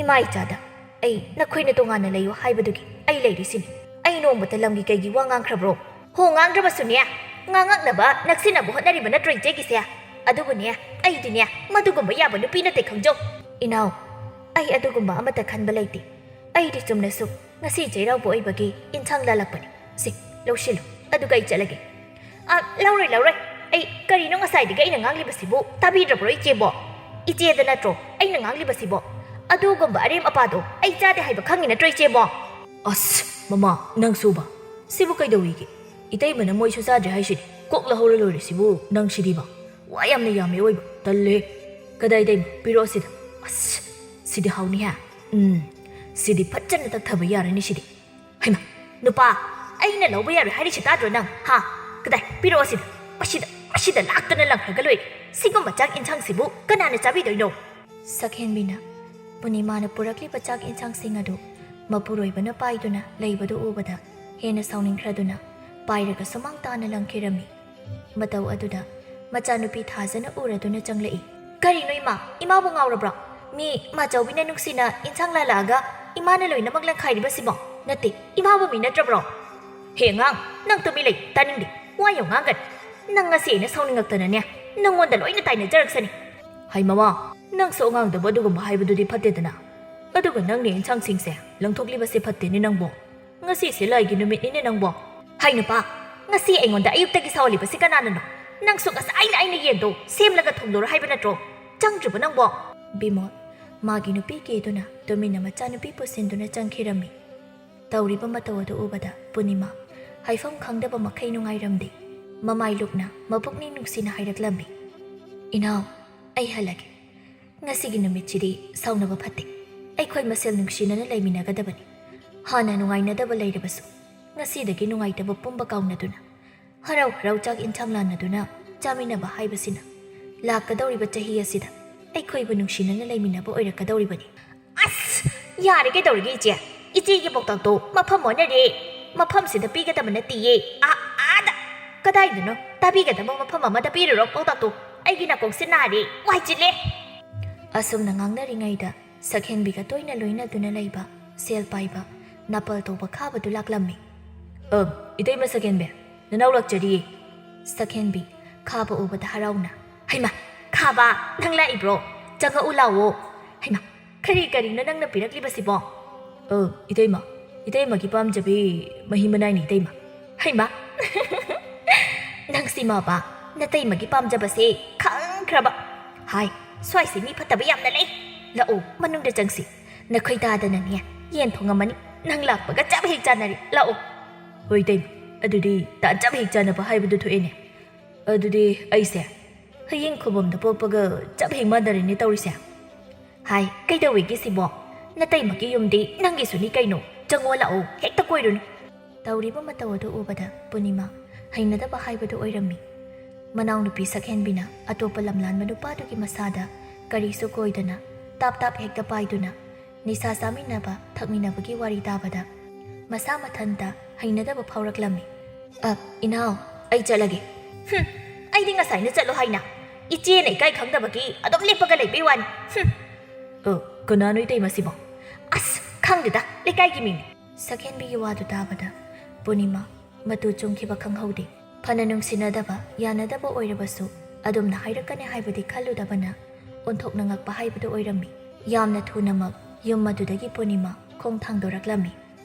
ꯏꯃꯥ ꯏꯆꯥꯗ ꯑꯩ ꯅꯈꯣꯏꯅ ꯇꯣꯉꯥꯟꯅ ꯂꯩꯌꯨ ꯍꯥꯏꯕꯗꯨꯒꯤ ꯑꯩ ꯂꯩꯔꯤꯁꯤꯅꯤ꯫ ꯑꯩ ꯅꯣꯡꯃꯇ ꯂꯝꯒꯤ ꯀꯩꯒꯤ ꯋꯥ ꯉꯥꯡꯈ꯭ꯔꯕ꯭ꯔꯣ?" "ꯍꯣ, ꯉꯥꯡꯗ꯭ꯔꯕꯁꯨꯅꯦ, ꯉꯥꯡꯉꯛꯅꯕ ꯅꯛꯁꯤꯟꯅꯕ ꯍꯣꯠꯅꯔꯤꯕ ꯅꯠꯇ꯭ꯔꯣ ꯏꯆꯦꯒꯤꯁꯦ? ꯑꯗꯨꯕꯨꯅꯦ, ꯑꯩꯗꯤꯅꯦ ꯃꯗꯨꯒꯨꯝꯕ ꯌꯥꯕ ꯅꯨꯄꯤ ꯅꯠꯇꯦ ꯈꯪꯖꯧ꯫" "ꯏꯅꯥꯎ, ꯑꯩ ꯑꯗꯨꯒꯨꯝꯕ ꯑꯃꯠꯇ ꯈꯟꯕ ꯂꯩꯇꯦ꯫ ꯑꯩꯗꯤ ꯆꯨꯝꯅ ꯁꯨꯝ ꯉꯁꯤ ꯆꯩꯔꯥꯎꯕ ꯑꯣꯏꯕꯒꯤ ꯏꯟꯁꯥꯡ ꯂꯥꯜꯂꯛꯄꯅꯤ꯫ ꯁꯤ, ꯂꯧꯁꯤꯜꯂꯨ, ꯑꯗꯨꯒ ꯑꯩ ꯆꯠꯂꯒꯦ꯫" "ꯑ, ꯂꯧꯔꯣꯏ, ꯂꯧꯔꯣꯏ꯫ ꯑꯩ, ꯀꯔꯤꯅꯣ ꯉꯁꯥꯏꯗꯒꯤ ꯑꯩꯅ ꯉꯥꯡꯂꯤꯕꯁꯤꯕꯨ ꯇꯥꯕꯤꯗ꯭ꯔꯕ꯭ꯔꯣ ꯏꯆꯦꯕꯣ? ꯏꯆꯦꯗ ꯅꯠꯇ꯭ꯔꯣ ꯑꯩꯅ ꯉꯥꯡꯂꯤꯕꯁꯤꯕꯣ? ꯑꯗꯨꯒꯨꯝꯕ ꯑꯔꯦꯝ ꯑꯄꯥꯗꯣ ꯑꯩ ꯆꯥꯗꯦ ꯍꯥꯏꯕ ꯈꯪꯉꯤ ꯅꯠꯇ꯭ꯔꯣ, ꯏꯆꯦꯕꯣ? ꯑꯁ, ꯃꯃꯥ, ꯅꯪꯁꯨꯕ? ꯁꯤꯕꯨ ꯀꯩꯗꯧꯏꯒꯦ? ꯏꯇꯩꯃꯅ ꯃꯣꯏꯁꯨ ꯆꯥꯗ꯭ꯔꯦ ꯍꯥꯏꯁꯤꯗꯤ꯫ ꯀꯣꯛ ꯂꯧꯍꯧꯔ ꯂꯣꯏꯔꯦ ꯁꯤꯕꯨ, ꯅꯪ ꯁꯤꯗꯤꯕ꯫ ꯋꯥ ꯌꯥꯝꯅ ꯌꯥꯝꯃꯦ ꯑꯣꯏꯕ, ꯇꯜꯂꯦ꯫ ꯀꯗꯥꯏꯗꯩꯅꯣ? ꯄꯤꯔꯛꯑꯣ ꯁꯤꯗ꯫ ꯑꯁ, ꯁꯤꯗꯤ ꯍꯥꯎꯅꯤꯍꯦ꯫ ꯎꯝ, ꯁꯤꯗꯤ ꯐꯖꯅ ꯇꯛꯊꯕ ꯌꯥꯔꯅꯤ ꯁꯤꯗꯤ꯫ ꯍꯩꯃꯥ, ꯅꯨꯄꯥ, ꯑꯩꯅ ꯂꯧꯕ ꯌꯥꯔꯣꯏ ꯍꯥꯏꯔꯤꯁꯤ ꯇꯥꯗ꯭ꯔꯣ ꯅꯪ? ꯍꯥ? ꯀꯗꯥꯏ? ꯄꯤꯔꯛꯑꯣ ꯁꯤꯗ꯫ ꯃꯁꯤꯗ, ꯃꯁꯤꯗ ꯂꯥꯛꯇꯅ ꯂꯪꯈ꯭ꯔꯒ ꯂꯣꯏꯔꯦ꯫ ꯁꯤꯒꯨꯝꯕ ꯆꯥꯛ ꯏꯟꯁꯥꯡꯁꯤꯕꯨ ꯀꯅꯥꯅ ꯆꯥꯕꯤꯗꯣꯏꯅꯣ? ꯁꯛꯍꯦꯟꯕꯤꯅ ꯄꯨꯔꯅꯤꯃꯥꯅ ꯄꯨꯔꯛꯂꯤꯕ ꯆꯥꯛ ꯏꯟꯁꯥꯡꯁꯤꯡ ꯑꯗꯨ ꯃꯄꯨꯔꯣꯏꯕꯅ ꯄꯥꯏꯗꯨꯅ ꯂꯩꯕꯗꯨ ꯎꯕꯗ ꯍꯦꯟꯅ ꯁꯥꯎꯅꯤꯡꯈ꯭ꯔꯗꯨꯅ ꯄꯥꯏꯔꯒ ꯁꯨꯃꯥꯡ ꯇꯥꯅ ꯂꯪꯈꯤꯔꯝꯃꯤ꯫ ꯃꯇꯧ ꯑꯗꯨꯗ ꯃꯆꯥꯅꯨꯄꯤ ꯊꯥꯖꯅ ꯎꯔꯗꯨꯅ ꯆꯪꯂꯛꯏ꯫ "ꯀꯔꯤꯅꯣ ꯏꯃꯥ? ꯏꯃꯥꯕꯨ ꯉꯥꯎꯔꯕ꯭ꯔꯣ? ꯃꯤ ꯃꯥꯆꯧꯕꯤꯅ ꯅꯨꯡꯁꯤꯅ ꯏꯟꯁꯥꯡ ꯂꯥꯜꯂꯛꯑꯒ ꯏꯃꯥꯅ ꯂꯣꯏꯅꯃꯛ ꯂꯪꯈꯥꯏꯔꯤꯕꯁꯤꯕꯣ? ꯅꯠꯇꯦ, ꯏꯃꯥꯕꯨ ꯃꯤ ꯅꯠꯇ꯭ꯔꯕ꯭ꯔꯣ?" "ꯍꯦ ꯑꯉꯥꯡ, ꯅꯪ ꯇꯨꯃꯤꯟ ꯂꯩ, ꯇꯥꯅꯤꯡꯗꯦ꯫ ꯋꯥ ꯌꯥꯝ ꯉꯥꯡꯒꯅꯨ꯫ ꯅꯪ ꯉꯁꯤ ꯑꯩꯅ ꯁꯥꯎꯅꯤꯡꯉꯛꯇꯅꯅꯦ, ꯅꯪꯉꯣꯟꯗ ꯂꯣꯏꯅ ꯇꯥꯏꯅꯖꯔꯛꯁꯅꯤ꯫" "ꯍꯩ ꯃꯃꯥ, ꯅꯪꯁꯨ ꯑꯉꯥꯡꯗꯕꯨ ꯑꯗꯨꯒꯨꯝꯕ ꯍꯥꯏꯕꯗꯨꯗꯤ ꯐꯠꯇꯦꯗꯅ꯫ ꯑꯗꯨꯒ ꯅꯪꯅ ꯏꯟꯁꯥꯡꯁꯤꯡꯁꯦ ꯂꯪꯊꯣꯛꯂꯤꯕꯁꯦ ꯐꯠꯇꯦꯅꯦ ꯅꯪꯕꯣ꯫ ꯉꯁꯤꯁꯦ ꯂꯥꯏꯒꯤ ꯅꯨꯃꯤꯠꯅꯤꯅꯦ ꯅꯪꯕꯣ꯫" "ꯍꯩ ꯅꯨꯄꯥ, ꯉꯁꯤ ꯑꯩꯉꯣꯟꯗ ꯑꯌꯨꯛꯇꯒꯤ ꯁꯥꯎꯍꯜꯂꯤꯕꯁꯤ ꯀꯅꯥꯅꯅꯣ? ꯅꯪꯁꯨ ꯉꯁꯥꯏꯅ ꯑꯩꯅ ꯌꯦꯟꯗꯣ ꯁꯦꯝꯂꯒ ꯊꯣꯡꯗꯣꯔꯣ ꯍꯥꯏꯕ ꯅꯠꯇ꯭ꯔꯣ? ꯆꯪꯗ꯭ꯔꯤꯕ ꯅꯪꯕꯣ?" ꯕꯤꯃꯣꯜ ꯃꯥꯒꯤ ꯅꯨꯄꯤ ꯀꯦꯗꯨꯅ ꯇꯨꯃꯤꯟꯅ ꯃꯆꯥꯅꯨꯄꯤ ꯄꯨꯁꯤꯟꯗꯨꯅ ꯆꯪꯈꯤꯔꯝꯃꯤ꯫ ꯇꯧꯔꯤꯕ ꯃꯇꯧ ꯑꯗꯨ ꯎꯕꯗ ꯄꯨꯔꯅꯤꯃꯥ ꯍꯥꯏꯐꯝ ꯈꯪꯗꯕ ꯃꯈꯩ ꯅꯨꯡꯉꯥꯏꯔꯝꯗꯦ꯫ ꯃꯃꯥꯏ ꯂꯨꯛꯅ ꯃꯄꯨꯛꯅꯤꯡ ꯅꯨꯡꯁꯤꯅ ꯍꯥꯏꯔꯛꯂꯝꯃꯤ, "ꯏꯅꯥꯎ, ꯑꯩ ꯍꯜꯂꯒꯦ꯫ ꯉꯁꯤꯒꯤ ꯅꯨꯃꯤꯠꯁꯤꯗꯤ ꯁꯥꯎꯅꯕ ꯐꯠꯇꯦ꯫ ꯑꯩꯈꯣꯏ ꯃꯁꯦꯜ ꯅꯨꯡꯁꯤꯅꯅ ꯂꯩꯃꯤꯟꯅꯒꯗꯕꯅꯤ꯫ ꯍꯥꯟꯅ ꯅꯨꯡꯉꯥꯏꯅꯗꯕ ꯂꯩꯔꯕꯁꯨ ꯉꯁꯤꯗꯒꯤ ꯅꯨꯡꯉꯥꯏꯇꯕ ꯄꯨꯝꯕ ꯀꯥꯎꯅꯗꯨꯅ ꯍꯔꯥꯎ ꯍꯔꯥꯎ ꯆꯥꯛ ꯏꯟꯁꯥꯡ ꯂꯥꯟꯅꯗꯨꯅ ꯆꯥꯃꯤꯟꯅꯕ ꯍꯥꯏꯕꯁꯤꯅ ꯂꯥꯛꯀꯗꯧꯔꯤꯕ ꯆꯍꯤ ꯑꯁꯤꯗ ꯑꯩꯈꯣꯏꯕꯨ ꯅꯨꯡꯁꯤꯅꯅ ꯂꯩꯃꯤꯟꯅꯕ ꯑꯣꯏꯔꯛꯀꯗꯧꯔꯤꯕꯅꯤ꯫" "ꯑꯁ, ꯌꯥꯔꯦ ꯀꯩꯗꯧꯔꯒꯦ ꯏꯆꯦ? ꯏꯆꯦꯒꯤ ꯄꯥꯎꯇꯥꯛꯇꯣ ꯃꯐꯝ ꯑꯣꯟꯅꯔꯦ꯫ ꯃꯐꯝꯁꯤꯗ ꯄꯤꯒꯗꯕ ꯅꯠꯇꯤꯌꯦ꯫ ꯑꯥ, ꯑꯥꯗ꯫ ꯀꯗꯥꯏꯗꯅꯣ? ꯇꯥꯕꯤꯒꯗꯕ ꯃꯐꯝ ꯑꯃꯗ ꯄꯤꯔꯨꯔꯣ ꯄꯥꯎꯇꯥꯛꯇꯣ꯫ ꯑꯩꯒꯤ ꯅꯥꯀꯣꯡꯁꯦ ꯅꯥꯔꯦ꯫ ꯋꯥꯏ ꯆꯤꯜꯂꯦ꯫" ꯑꯁꯨꯝꯅ ꯉꯥꯡꯅꯔꯤꯉꯩꯗ ꯁꯛꯍꯦꯟꯕꯤꯒ ꯇꯣꯏꯅ ꯂꯣꯏꯅꯗꯨꯅ ꯂꯩꯕ ꯁꯦꯜ ꯄꯥꯏꯕ ꯅꯥꯄꯜ ꯇꯧꯕ ꯈꯥꯕꯗꯨ ꯂꯥꯛꯂꯝꯃꯤ꯫ "ꯑ, ꯏꯇꯩꯃ ꯁꯛꯍꯦꯟꯕꯤ, ꯅꯅꯥꯎ ꯂꯥꯛꯆꯔꯤꯌꯦ꯫" ꯁꯛꯍꯦꯟꯕꯤ ꯈꯥꯕ ꯎꯕꯗ ꯍꯔꯥꯎꯅ, "ꯍꯩꯃꯥ, ꯈꯥꯕ, ꯅꯪ ꯂꯥꯛꯏꯕ꯭ꯔꯣ? ꯆꯪꯉꯛꯎ ꯂꯥꯛꯑꯣ꯫ ꯍꯩꯃꯥ, ꯀꯔꯤ ꯀꯔꯤꯅꯣ ꯅꯪꯅ ꯄꯤꯔꯛꯂꯤꯕꯁꯤꯕꯣ?" "ꯑ, ꯏꯇꯩꯃ, ꯏꯇꯩꯃꯒꯤ ꯄꯥꯝꯖꯕꯤ ꯃꯍꯤ ꯃꯅꯥꯏꯅꯤ ꯏꯇꯩꯃ꯫" "ꯍꯩꯃꯥ, ꯅꯪꯁꯤ ꯃꯥꯕ, ꯅꯇꯩꯃꯒꯤ ꯄꯥꯝꯖꯕꯁꯦ ꯈꯪꯈ꯭ꯔꯕ꯫ ꯍꯥꯏ, ꯁ꯭ꯋꯥꯏꯁꯦ ꯃꯤ ꯐꯠꯇꯕ ꯌꯥꯝꯅ ꯂꯩ꯫ ꯂꯥꯛꯑꯣ, ꯃꯅꯨꯡꯗ ꯆꯪꯁꯤ꯫ ꯅꯈꯣꯏ ꯗꯥꯗꯅꯅꯦ, ꯌꯦꯟ ꯊꯣꯡꯉꯝꯃꯅꯤ꯫ ꯅꯪ ꯂꯥꯛꯄꯒ ꯆꯞ ꯍꯦꯛ ꯆꯥꯟꯅꯔꯦ꯫ ꯂꯥꯛꯑꯣ꯫ ꯍꯣꯏ ꯏꯇꯩꯃ, ꯑꯗꯨꯗꯤ ꯇꯥꯟ ꯆꯞ ꯍꯦꯛ ꯆꯥꯟꯅꯕ ꯍꯥꯏꯕꯗꯨ ꯊꯣꯛꯑꯦꯅꯦ꯫ ꯑꯗꯨꯗꯤ ꯑꯩꯁꯦ ꯍꯌꯦꯡ ꯈꯨꯕꯝꯗ ꯄꯣꯛꯄꯒ ꯆꯞ ꯍꯦꯛ ꯃꯥꯟꯅꯔꯦꯅꯦ ꯇꯧꯔꯤꯁꯦ꯫ ꯍꯥꯏ, ꯀꯩꯗꯧꯋꯦꯒꯦ ꯁꯤꯕꯣ? ꯅꯇꯩꯃꯒꯤ ꯌꯨꯝꯗꯤ ꯅꯪꯒꯤꯁꯨꯅꯤ ꯀꯩꯅꯣ꯫ ꯆꯪꯉꯣ ꯂꯥꯛꯑꯣ, ꯍꯦꯛꯇ ꯀꯣꯏꯔꯨꯅꯨ꯫ ꯇꯧꯔꯤꯕ ꯃꯇꯧ ꯑꯗꯨ ꯎꯕꯗ ꯄꯨꯔꯅꯤꯃꯥ ꯍꯩꯅꯗꯕ ꯍꯥꯏꯕꯗꯨ ꯑꯣꯏꯔꯝꯃꯤ꯫ ꯃꯅꯥꯎꯅꯨꯄꯤ ꯁꯛꯍꯦꯟꯕꯤꯅ ꯑꯇꯣꯞꯄ ꯂꯝꯂꯥꯟꯕ ꯅꯨꯄꯥꯗꯨꯒꯤ ꯃꯁꯥꯗ ꯀꯔꯤꯁꯨ ꯀꯣꯏꯗꯅ ꯇꯥꯞ ꯇꯥꯞ ꯍꯦꯛꯇ ꯄꯥꯏꯗꯨꯅ ꯅꯤꯁꯥ ꯆꯥꯃꯤꯟꯅꯕ ꯊꯛꯃꯤꯟꯅꯕꯒꯤ ꯋꯥꯔꯤ ꯇꯥꯕꯗ ꯃꯁꯥ ꯃꯊꯟꯇ ꯍꯩꯅꯗꯕ ꯐꯥꯎꯔꯛꯂꯝꯃꯤ꯫ "ꯑ, ꯏꯅꯥꯎ, ꯑꯩ ꯆꯠꯂꯒꯦ꯫" "ꯍꯨꯝ, ꯑꯩꯗꯤ ꯉꯁꯥꯏꯅ ꯆꯠꯂꯣ ꯍꯥꯏꯅ꯫ ꯏꯆꯦꯅ ꯏꯀꯥꯏ ꯈꯪꯗꯕꯒꯤ ꯑꯗꯨꯝ ꯂꯦꯞꯄꯒ ꯂꯩꯕꯩ ꯋꯥꯅꯤ꯫ ꯍꯨꯝ꯫" "ꯑ, ꯀꯅꯥꯅꯣ ꯏꯇꯩꯃ ꯁꯤꯕꯣ?" "ꯑꯁ, ꯈꯪꯗꯦꯗ, ꯂꯩꯀꯥꯏꯒꯤ ꯃꯤꯅꯤ꯫" ꯁꯛꯍꯦꯟꯕꯤꯒꯤ ꯋꯥꯗꯨ ꯇꯥꯕꯗ ꯄꯨꯔꯅꯤꯃꯥ ꯃꯇꯨ ꯆꯨꯝꯈꯤꯕ ꯈꯪꯍꯧꯗꯦ꯫ ꯐꯅ ꯅꯨꯡꯁꯤꯅꯗꯕ, ꯌꯥꯅꯗꯕ ꯑꯣꯏꯔꯕꯁꯨ ꯑꯗꯨꯝꯅ ꯍꯥꯏꯔꯛꯀꯅꯤ ꯍꯥꯏꯕꯗꯤ ꯈꯜꯂꯨꯗꯕꯅ ꯑꯣꯟꯊꯣꯛꯅ ꯉꯛꯄ ꯍꯥꯏꯕꯗꯨ ꯑꯣꯏꯔꯝꯃꯤ꯫ ꯌꯥꯝꯅ ꯊꯨꯅꯃꯛ ꯌꯨꯝ ꯑꯗꯨꯗꯒꯤ ꯄꯨꯔꯅꯤꯃꯥ ꯈꯣꯡ ꯊꯥꯡꯗꯣꯔꯛꯂꯝꯃꯤ꯫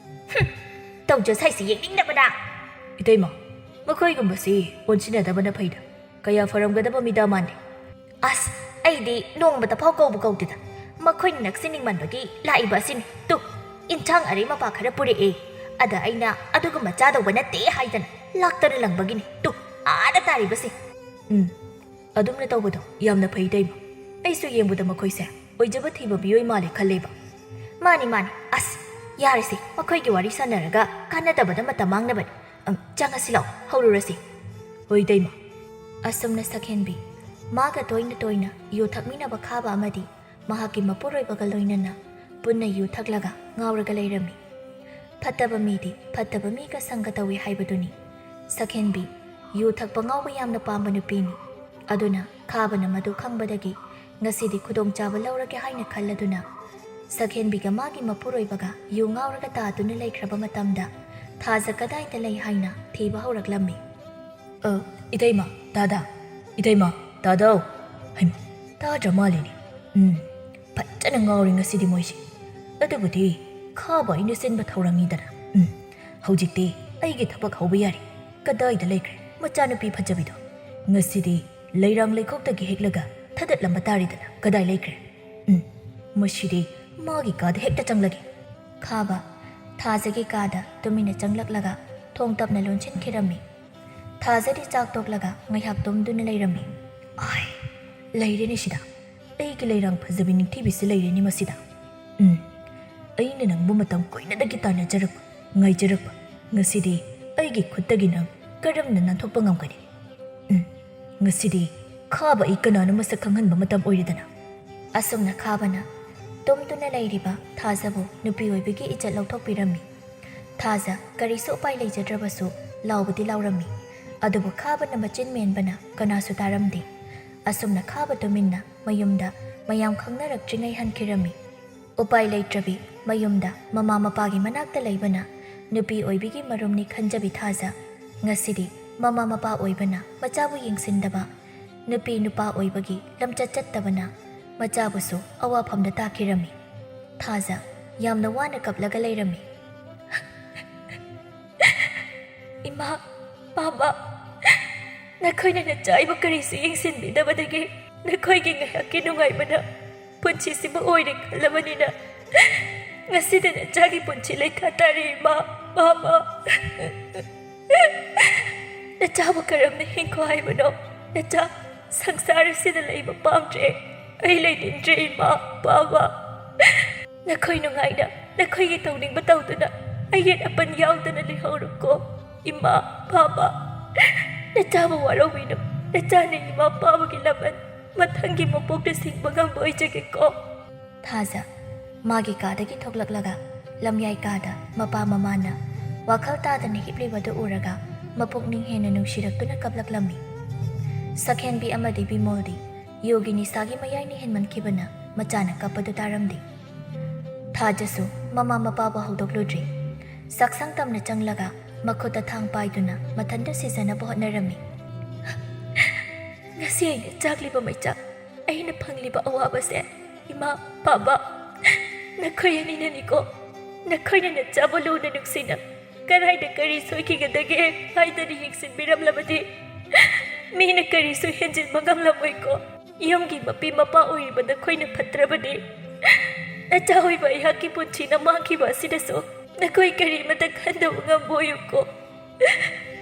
"ꯍꯨꯝ, ꯇꯧꯖ ꯁꯥꯏꯁꯤ ꯌꯦꯡꯅꯤꯡꯗꯕꯅ!" "ꯏꯇꯩꯃ, ꯃꯈꯣꯏꯒꯨꯝꯕꯁꯤ ꯑꯣꯟꯁꯤꯟꯅꯗꯕꯅ ꯐꯩꯗ꯫ ꯀꯌꯥ ꯐꯔꯝꯒꯗꯕ ꯃꯤꯗꯥ ꯃꯥꯟꯗꯦ꯫" "ꯑꯁ, ꯑꯩꯗꯤ ꯅꯣꯡꯃꯇ ꯐꯥꯎ ꯀꯧꯕ ꯀꯧꯗꯦꯗ꯫ ꯃꯈꯣꯏꯅ ꯅꯛꯁꯤꯟꯅꯤꯡꯃꯟꯕꯒꯤ ꯂꯥꯛꯏꯕ ꯑꯁꯤꯅꯤ꯫ ꯇꯨ, ꯏꯟꯁꯥꯡ ꯑꯔꯦꯝ ꯑꯄꯥ ꯈꯔ ꯄꯨꯔꯛꯑꯦ꯫ ꯑꯗ ꯑꯩꯅ ꯑꯗꯨꯒꯨꯝꯕ ꯆꯥꯗꯧꯕ ꯅꯠꯇꯦ ꯍꯥꯏꯗꯅ ꯂꯥꯛꯇꯅ ꯂꯪꯕꯒꯤꯅꯤ꯫ ꯇꯨ, ꯑꯥꯗ ꯇꯥꯔꯤꯕꯁꯦ꯫" "ꯎꯝ, ꯑꯗꯨꯝꯅ ꯇꯧꯕꯗꯣ ꯌꯥꯝꯅ ꯐꯩ ꯏꯇꯩꯃ꯫ ꯑꯩꯁꯨ ꯌꯦꯡꯕꯗ ꯃꯈꯣꯏꯁꯦ ꯑꯣꯏꯖꯕ ꯊꯤꯕ ꯃꯤꯑꯣꯏ ꯃꯥꯜꯂꯦ ꯈꯜꯂꯦꯕ꯫" "ꯃꯥꯅꯤ, ꯃꯥꯅꯤ꯫ ꯑꯁ, ꯌꯥꯔꯦꯁꯦ, ꯃꯈꯣꯏꯒꯤ ꯋꯥꯔꯤ ꯁꯥꯟꯅꯔꯒ ꯀꯥꯟꯅꯗꯕꯗ ꯃꯇꯝ ꯃꯥꯡꯅꯕꯅꯤ꯫ ꯑꯪ, ꯆꯪꯉꯁꯤ ꯂꯥꯛꯑꯣ, ꯍꯧꯔꯨꯔꯁꯤ꯫" "ꯍꯣꯏ ꯏꯇꯩꯃ꯫" ꯑꯁꯨꯝꯅ ꯁꯛꯍꯦꯟꯕꯤ ꯃꯥꯒ ꯇꯣꯏꯅ ꯇꯣꯏꯅ ꯌꯨ ꯊꯛꯃꯤꯟꯅꯕ ꯈꯥꯕ ꯑꯃꯗꯤ ꯃꯍꯥꯛꯀꯤ ꯃꯄꯨꯔꯣꯏꯕꯒ ꯂꯣꯏꯅꯅ ꯄꯨꯟꯅ ꯌꯨ ꯊꯛꯂꯒ ꯉꯥꯎꯔꯒ ꯂꯩꯔꯝꯃꯤ꯫ ꯐꯠꯇꯕ ꯃꯤꯗꯤ ꯐꯠꯇꯕ ꯃꯤꯒ ꯁꯪꯒ ꯇꯧꯏ ꯍꯥꯏꯕꯗꯨꯅꯤ꯫ ꯁꯛꯍꯦꯟꯕꯤ ꯌꯨ ꯊꯛꯄ ꯉꯥꯎꯕ ꯌꯥꯝꯅ ꯄꯥꯝꯕ ꯅꯨꯄꯤꯅꯤ꯫ ꯑꯗꯨꯅ ꯈꯥꯕꯅ ꯃꯗꯨ ꯈꯪꯕꯗꯒꯤ ꯉꯁꯤꯗꯤ ꯈꯨꯗꯣꯡꯆꯥꯕ ꯂꯧꯔꯒꯦ ꯍꯥꯏꯅ ꯈꯜꯂꯗꯨꯅ ꯁꯛꯍꯦꯟꯕꯤꯒ ꯃꯥꯒꯤ ꯃꯄꯨꯔꯣꯏꯕꯒ ꯌꯨ ꯉꯥꯎꯔꯒ ꯇꯥꯗꯨꯅ ꯂꯩꯈ꯭ꯔꯕ ꯃꯇꯝꯗ ꯊꯥꯖ ꯀꯗꯥꯏꯗ ꯂꯩ ꯍꯥꯏꯅ ꯊꯤꯕ ꯍꯧꯔꯛꯂꯝꯃꯤ꯫ "ꯑ, ꯏꯇꯩꯃ, ꯇꯥꯗ, ꯏꯇꯩꯃ, ꯇꯥꯗꯧ꯫ ꯍꯩꯃ, ꯇꯥꯗ꯭ꯔ ꯃꯥꯜꯂꯤꯅꯦ꯫ ꯎꯝ, ꯐꯖꯅ ꯉꯥꯎꯔꯤ ꯉꯁꯤꯗꯤ ꯃꯣꯏꯁꯦ꯫ ꯑꯗꯨꯕꯨꯗꯤ ꯈꯥꯕ ꯑꯩꯅ ꯁꯤꯟꯕ ꯊꯧꯔꯝꯅꯤꯗꯅ꯫ ꯎꯝ, ꯍꯧꯖꯤꯛꯇꯤ ꯑꯩꯒꯤ ꯊꯕꯛ ꯍꯧꯕ ꯌꯥꯔꯦ꯫ ꯀꯗꯥꯏꯗ ꯂꯩꯈ꯭ꯔꯦ ꯃꯆꯥꯅꯨꯄꯤ ꯐꯖꯕꯤꯗꯣ? ꯉꯁꯤꯗꯤ ꯂꯩꯔꯥꯡ ꯂꯩꯈꯣꯛꯇꯒꯤ ꯍꯦꯛꯂꯒ ꯊꯥꯗꯠꯂꯝꯕ ꯇꯥꯔꯦꯗꯅ꯫ ꯀꯗꯥꯏ ꯂꯩꯈ꯭ꯔꯦ? ꯎꯝ, "ꯃꯁꯤꯗꯤ ꯃꯥꯒꯤ ꯀꯥꯗ ꯍꯦꯛꯇ ꯆꯪꯂꯒꯦ꯫" ꯈꯥꯕ ꯊꯥꯖꯒꯤ ꯀꯥꯗ ꯇꯨꯃꯤꯟꯅ ꯆꯪꯂꯛꯂꯒ ꯊꯣꯡ ꯇꯞꯅ ꯂꯣꯟꯁꯤꯟꯈꯤꯔꯝꯃꯤ꯫ ꯊꯥꯖꯗꯤ ꯆꯥꯛ ꯇꯣꯛꯂꯒ ꯉꯥꯏꯍꯥꯛ ꯇꯨꯝꯗꯨꯅ ꯂꯩꯔꯝꯃꯤ꯫ "ꯑꯥꯏ, ꯂꯩꯔꯦꯅꯦ ꯁꯤꯗ꯫ ꯑꯩꯒꯤ ꯂꯩꯔꯥꯡ ꯐꯖꯕꯤ ꯅꯤꯡꯊꯤꯕꯤꯁꯤ ꯂꯩꯔꯦꯅꯦ ꯃꯁꯤꯗ꯫ ꯎꯝ, ꯑꯩꯅ ꯅꯪꯕꯨ ꯃꯇꯝ ꯀꯨꯏꯅꯗꯒꯤ ꯇꯥꯟꯅꯖꯔꯛꯄ, ꯉꯥꯏꯖꯔꯛꯄ, ꯉꯁꯤꯗꯤ ꯑꯩꯒꯤ ꯈꯨꯠꯇꯒꯤ ꯅꯪ ꯀꯔꯝꯅ ꯅꯥꯟꯊꯣꯛꯄ ꯉꯝꯒꯅꯤ? ꯎꯝ, ꯉꯁꯤꯗꯤ ꯈꯥꯕ ꯑꯩ ꯀꯅꯥꯅꯣ ꯃꯁꯛ ꯈꯪꯍꯟꯕ ꯃꯇꯝ ꯑꯣꯏꯔꯦꯗꯅ꯫" ꯑꯁꯨꯝꯅ ꯈꯥꯕꯅ ꯇꯨꯝꯗꯨꯅ ꯂꯩꯔꯤꯕ ꯊꯥꯖꯕꯨ ꯅꯨꯄꯤ ꯑꯣꯏꯕꯒꯤ ꯏꯖꯠ ꯂꯧꯊꯣꯛꯄꯤꯔꯝꯃꯤ꯫ ꯊꯥꯖ ꯀꯔꯤꯁꯨ ꯎꯄꯥꯏ ꯂꯩꯖꯗ꯭ꯔꯕꯁꯨ ꯂꯥꯎꯕꯗꯤ ꯂꯥꯎꯔꯝꯃꯤ꯫ ꯑꯗꯨꯕꯨ ꯈꯥꯕꯅ ꯃꯆꯤꯟ ꯃꯦꯟꯕꯅ ꯀꯅꯥꯁꯨ ꯇꯥꯔꯝꯗꯦ꯫ ꯑꯁꯨꯝꯅ ꯈꯥꯕ ꯇꯨꯃꯤꯟꯅ ꯃꯌꯨꯝꯗ ꯃꯌꯥꯝ ꯈꯪꯅꯔꯛꯇ꯭ꯔꯤꯉꯩ ꯍꯟꯈꯤꯔꯝꯃꯤ꯫ ꯎꯄꯥꯏ ꯂꯩꯇ꯭ꯔꯕꯤ ꯃꯌꯨꯝꯗ ꯃꯃꯥ ꯃꯄꯥꯒꯤ ꯃꯅꯥꯛꯇ ꯂꯩꯕꯅ ꯅꯨꯄꯤ ꯑꯣꯏꯕꯤꯒꯤ ꯃꯔꯨꯝꯅꯤ ꯈꯟꯖꯕꯤ ꯊꯥꯖ ꯉꯁꯤꯗꯤ ꯃꯃꯥ ꯃꯄꯥ ꯑꯣꯏꯕꯅ ꯃꯆꯥꯕꯨ ꯌꯦꯡꯁꯤꯟꯗꯕ, ꯅꯨꯄꯤ ꯅꯨꯄꯥ ꯑꯣꯏꯕꯒꯤ ꯂꯝꯆꯠ ꯆꯠꯇꯕꯅ ꯃꯆꯥꯕꯨꯁꯨ ꯑꯋꯥꯐꯝꯗ ꯇꯥꯈꯤꯔꯝꯃꯤ꯫ ꯊꯥꯖ ꯌꯥꯝꯅ ꯋꯥꯅ ꯀꯞꯂꯒ ꯂꯩꯔꯝꯃꯤ꯫ "ꯏꯃꯥ, ꯄꯥꯕ, ꯅꯈꯣꯏꯅ ꯅꯆꯥ ꯑꯩꯕꯨ ꯀꯔꯤꯁꯨ ꯌꯦꯡꯁꯤꯟꯕꯤꯗꯕꯗꯒꯤ ꯅꯈꯣꯏꯒꯤ ꯉꯥꯏꯍꯥꯛꯀꯤ ꯅꯨꯡꯉꯥꯏꯕꯅ ꯄꯨꯟꯁꯤꯁꯤꯕꯨ ꯑꯣꯏꯔꯦ ꯈꯜꯂꯕꯅꯤꯅ ꯉꯁꯤꯗꯤ ꯅꯆꯥꯒꯤ ꯄꯨꯟꯁꯤ ꯂꯩꯈꯥ ꯇꯥꯔꯦ ꯏꯃꯥ, ꯄꯥꯕ꯫ ꯅꯆꯥꯕꯨ ꯀꯔꯝꯅ ꯍꯤꯡꯈꯣ ꯍꯥꯏꯕꯅꯣ? ꯅꯆꯥ ꯁꯪꯁꯥꯔ ꯑꯁꯤꯗ ꯂꯩꯕ ꯄꯥꯝꯗ꯭ꯔꯦ꯫ ꯑꯩ ꯂꯩꯅꯤꯡꯗ꯭ꯔꯦ ꯏꯃꯥ, ꯄꯥꯕ꯫ ꯅꯈꯣꯏ ꯅꯨꯡꯉꯥꯏꯅ ꯅꯈꯣꯏꯒꯤ ꯇꯧꯅꯤꯡꯕ ꯇꯧꯗꯨꯅ ꯑꯌꯦꯠ ꯑꯄꯟ ꯌꯥꯎꯗꯅ ꯂꯩꯍꯧꯔꯣꯀꯣ ꯏꯃꯥ, ꯄꯥꯕ꯫ ꯅꯆꯥꯕꯨ ꯋꯥꯔꯧꯕꯤꯅꯨ꯫ ꯅꯆꯥꯅ ꯏꯃꯥ ꯄꯥꯕꯒꯤ ꯂꯃꯟ ꯃꯊꯪꯒꯤ ꯃꯄꯣꯛꯇ ꯁꯤꯡꯕ ꯉꯝꯕ ꯑꯣꯏꯖꯒꯦꯀꯣ꯫" ꯊꯥꯖ ꯃꯥꯒꯤ ꯀꯥꯗꯒꯤ ꯊꯣꯛꯂꯛꯂꯒ ꯂꯝꯌꯥꯏ ꯀꯥꯗ ꯃꯄꯥ ꯃꯃꯥꯅ ꯋꯥꯈꯜ ꯇꯥꯗꯅ ꯍꯤꯞꯂꯤꯕꯗꯨ ꯎꯔꯒ ꯃꯄꯨꯛꯅꯤꯡ ꯍꯦꯟꯅ ꯅꯨꯡꯁꯤꯔꯛꯇꯨꯅ ꯀꯞꯂꯛꯂꯝꯃꯤ꯫ ꯁꯛꯍꯦꯟꯕꯤ ꯑꯃꯗꯤ ꯕꯤꯃꯣꯜꯗꯤ ꯌꯨꯒꯤ ꯅꯤꯁꯥꯒꯤ ꯃꯌꯥꯏꯅ ꯍꯦꯟꯃꯟꯈꯤꯕꯅ ꯃꯆꯥꯅ ꯀꯞꯄꯗꯨ ꯇꯥꯔꯝꯗꯦ꯫ ꯊꯥꯖꯁꯨ ꯃꯃꯥ ꯃꯄꯥꯕꯨ ꯍꯧꯗꯣꯛꯂꯨꯗ꯭ꯔꯤ꯫ ꯆꯥꯛꯁꯪ ꯇꯝꯅ ꯆꯪꯂꯒ ꯃꯈꯨꯠꯇ ꯊꯥꯡ ꯄꯥꯏꯗꯨꯅ ꯃꯊꯟꯇ ꯁꯤꯖꯅꯕ ꯍꯣꯠꯅꯔꯝꯃꯤ꯫ "ꯉꯁꯤ ꯑꯩꯅ ꯆꯥꯛꯂꯤꯕ ꯃꯩꯆꯥꯛ, ꯑꯩꯅ ꯐꯪꯂꯤꯕ ꯑꯋꯥꯕꯁꯦ ꯏꯃꯥ, ꯄꯥꯕ, ꯅꯈꯣꯏ ꯑꯅꯤꯅꯅꯤꯀꯣ꯫ ꯅꯈꯣꯏꯅ ꯅꯆꯥꯕꯨ ꯂꯨꯅ ꯅꯨꯡꯁꯤꯅ ꯀꯔꯥꯏꯗ ꯀꯔꯤ ꯁꯣꯏꯈꯤꯒꯗꯒꯦ ꯍꯥꯏꯗꯅ ꯌꯦꯡꯁꯤꯟꯕꯤꯔꯝꯂꯕꯗꯤ ꯃꯤꯅ ꯀꯔꯤꯁꯨ ꯍꯦꯟꯖꯤꯟꯕ ꯉꯝꯂꯝꯃꯣꯏꯀꯣ꯫ ꯌꯨꯝꯒꯤ ꯃꯄꯤ ꯃꯄꯥ ꯑꯣꯏꯔꯤꯕ ꯅꯈꯣꯏꯅ ꯐꯠꯇ꯭ꯔꯕꯗꯤ ꯅꯆꯥ ꯑꯣꯏꯕ ꯑꯩꯍꯥꯛꯀꯤ ꯄꯨꯟꯁꯤꯅ ꯃꯥꯡꯈꯤꯕ ꯑꯁꯤꯗꯁꯨ ꯅꯈꯣꯏ ꯀꯔꯤꯃꯇ ꯈꯟꯗꯕ ꯉꯝꯕ ꯑꯣꯏꯌꯨꯀꯣ꯫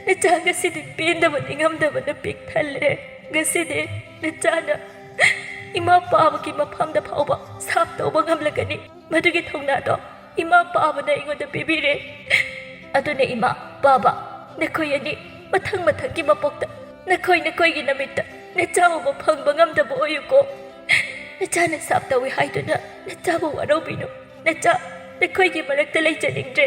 ꯅꯆꯥ ꯉꯁꯤꯗꯤ ꯄꯦꯟꯗꯕ ꯅꯤꯡꯉꯝꯗꯕꯅ ꯄꯤꯛ ꯊꯜꯂꯦ꯫ ꯉꯁꯤꯗꯤ ꯅꯆꯥꯅ ꯏꯃꯥ ꯄꯥꯕꯒꯤ ꯃꯐꯝꯗ ꯐꯥꯎꯕ ꯁꯥꯞ ꯇꯧꯕ ꯉꯝꯂꯒꯅꯤ꯫ ꯃꯗꯨꯒꯤ ꯊꯧꯅꯥꯗꯣ ꯏꯃꯥ ꯄꯥꯕꯅ ꯑꯩꯉꯣꯟꯗ ꯄꯤꯕꯤꯔꯦ꯫ ꯑꯗꯨꯅ ꯏꯃꯥ, ꯄꯥꯕ, ꯅꯈꯣꯏ ꯑꯅꯤ ꯃꯊꯪ ꯃꯊꯪꯒꯤ ꯃꯄꯣꯛꯇ ꯅꯈꯣꯏ ꯅꯈꯣꯏꯒꯤ ꯅꯃꯤꯠꯇ ꯅꯆꯥ ꯎꯕ ꯐꯪꯕ ꯉꯝꯗꯕ ꯑꯣꯏꯌꯨꯀꯣ꯫ ꯅꯆꯥꯅ ꯁꯥꯞ ꯇꯧꯏ ꯍꯥꯏꯗꯨꯅ ꯅꯆꯥꯕꯨ ꯋꯥꯔꯧꯕꯤꯅꯨ꯫ ꯅꯆꯥ ꯅꯈꯣꯏꯒꯤ ꯃꯔꯛꯇ ꯂꯩꯖꯅꯤꯡꯗ꯭ꯔꯦ꯫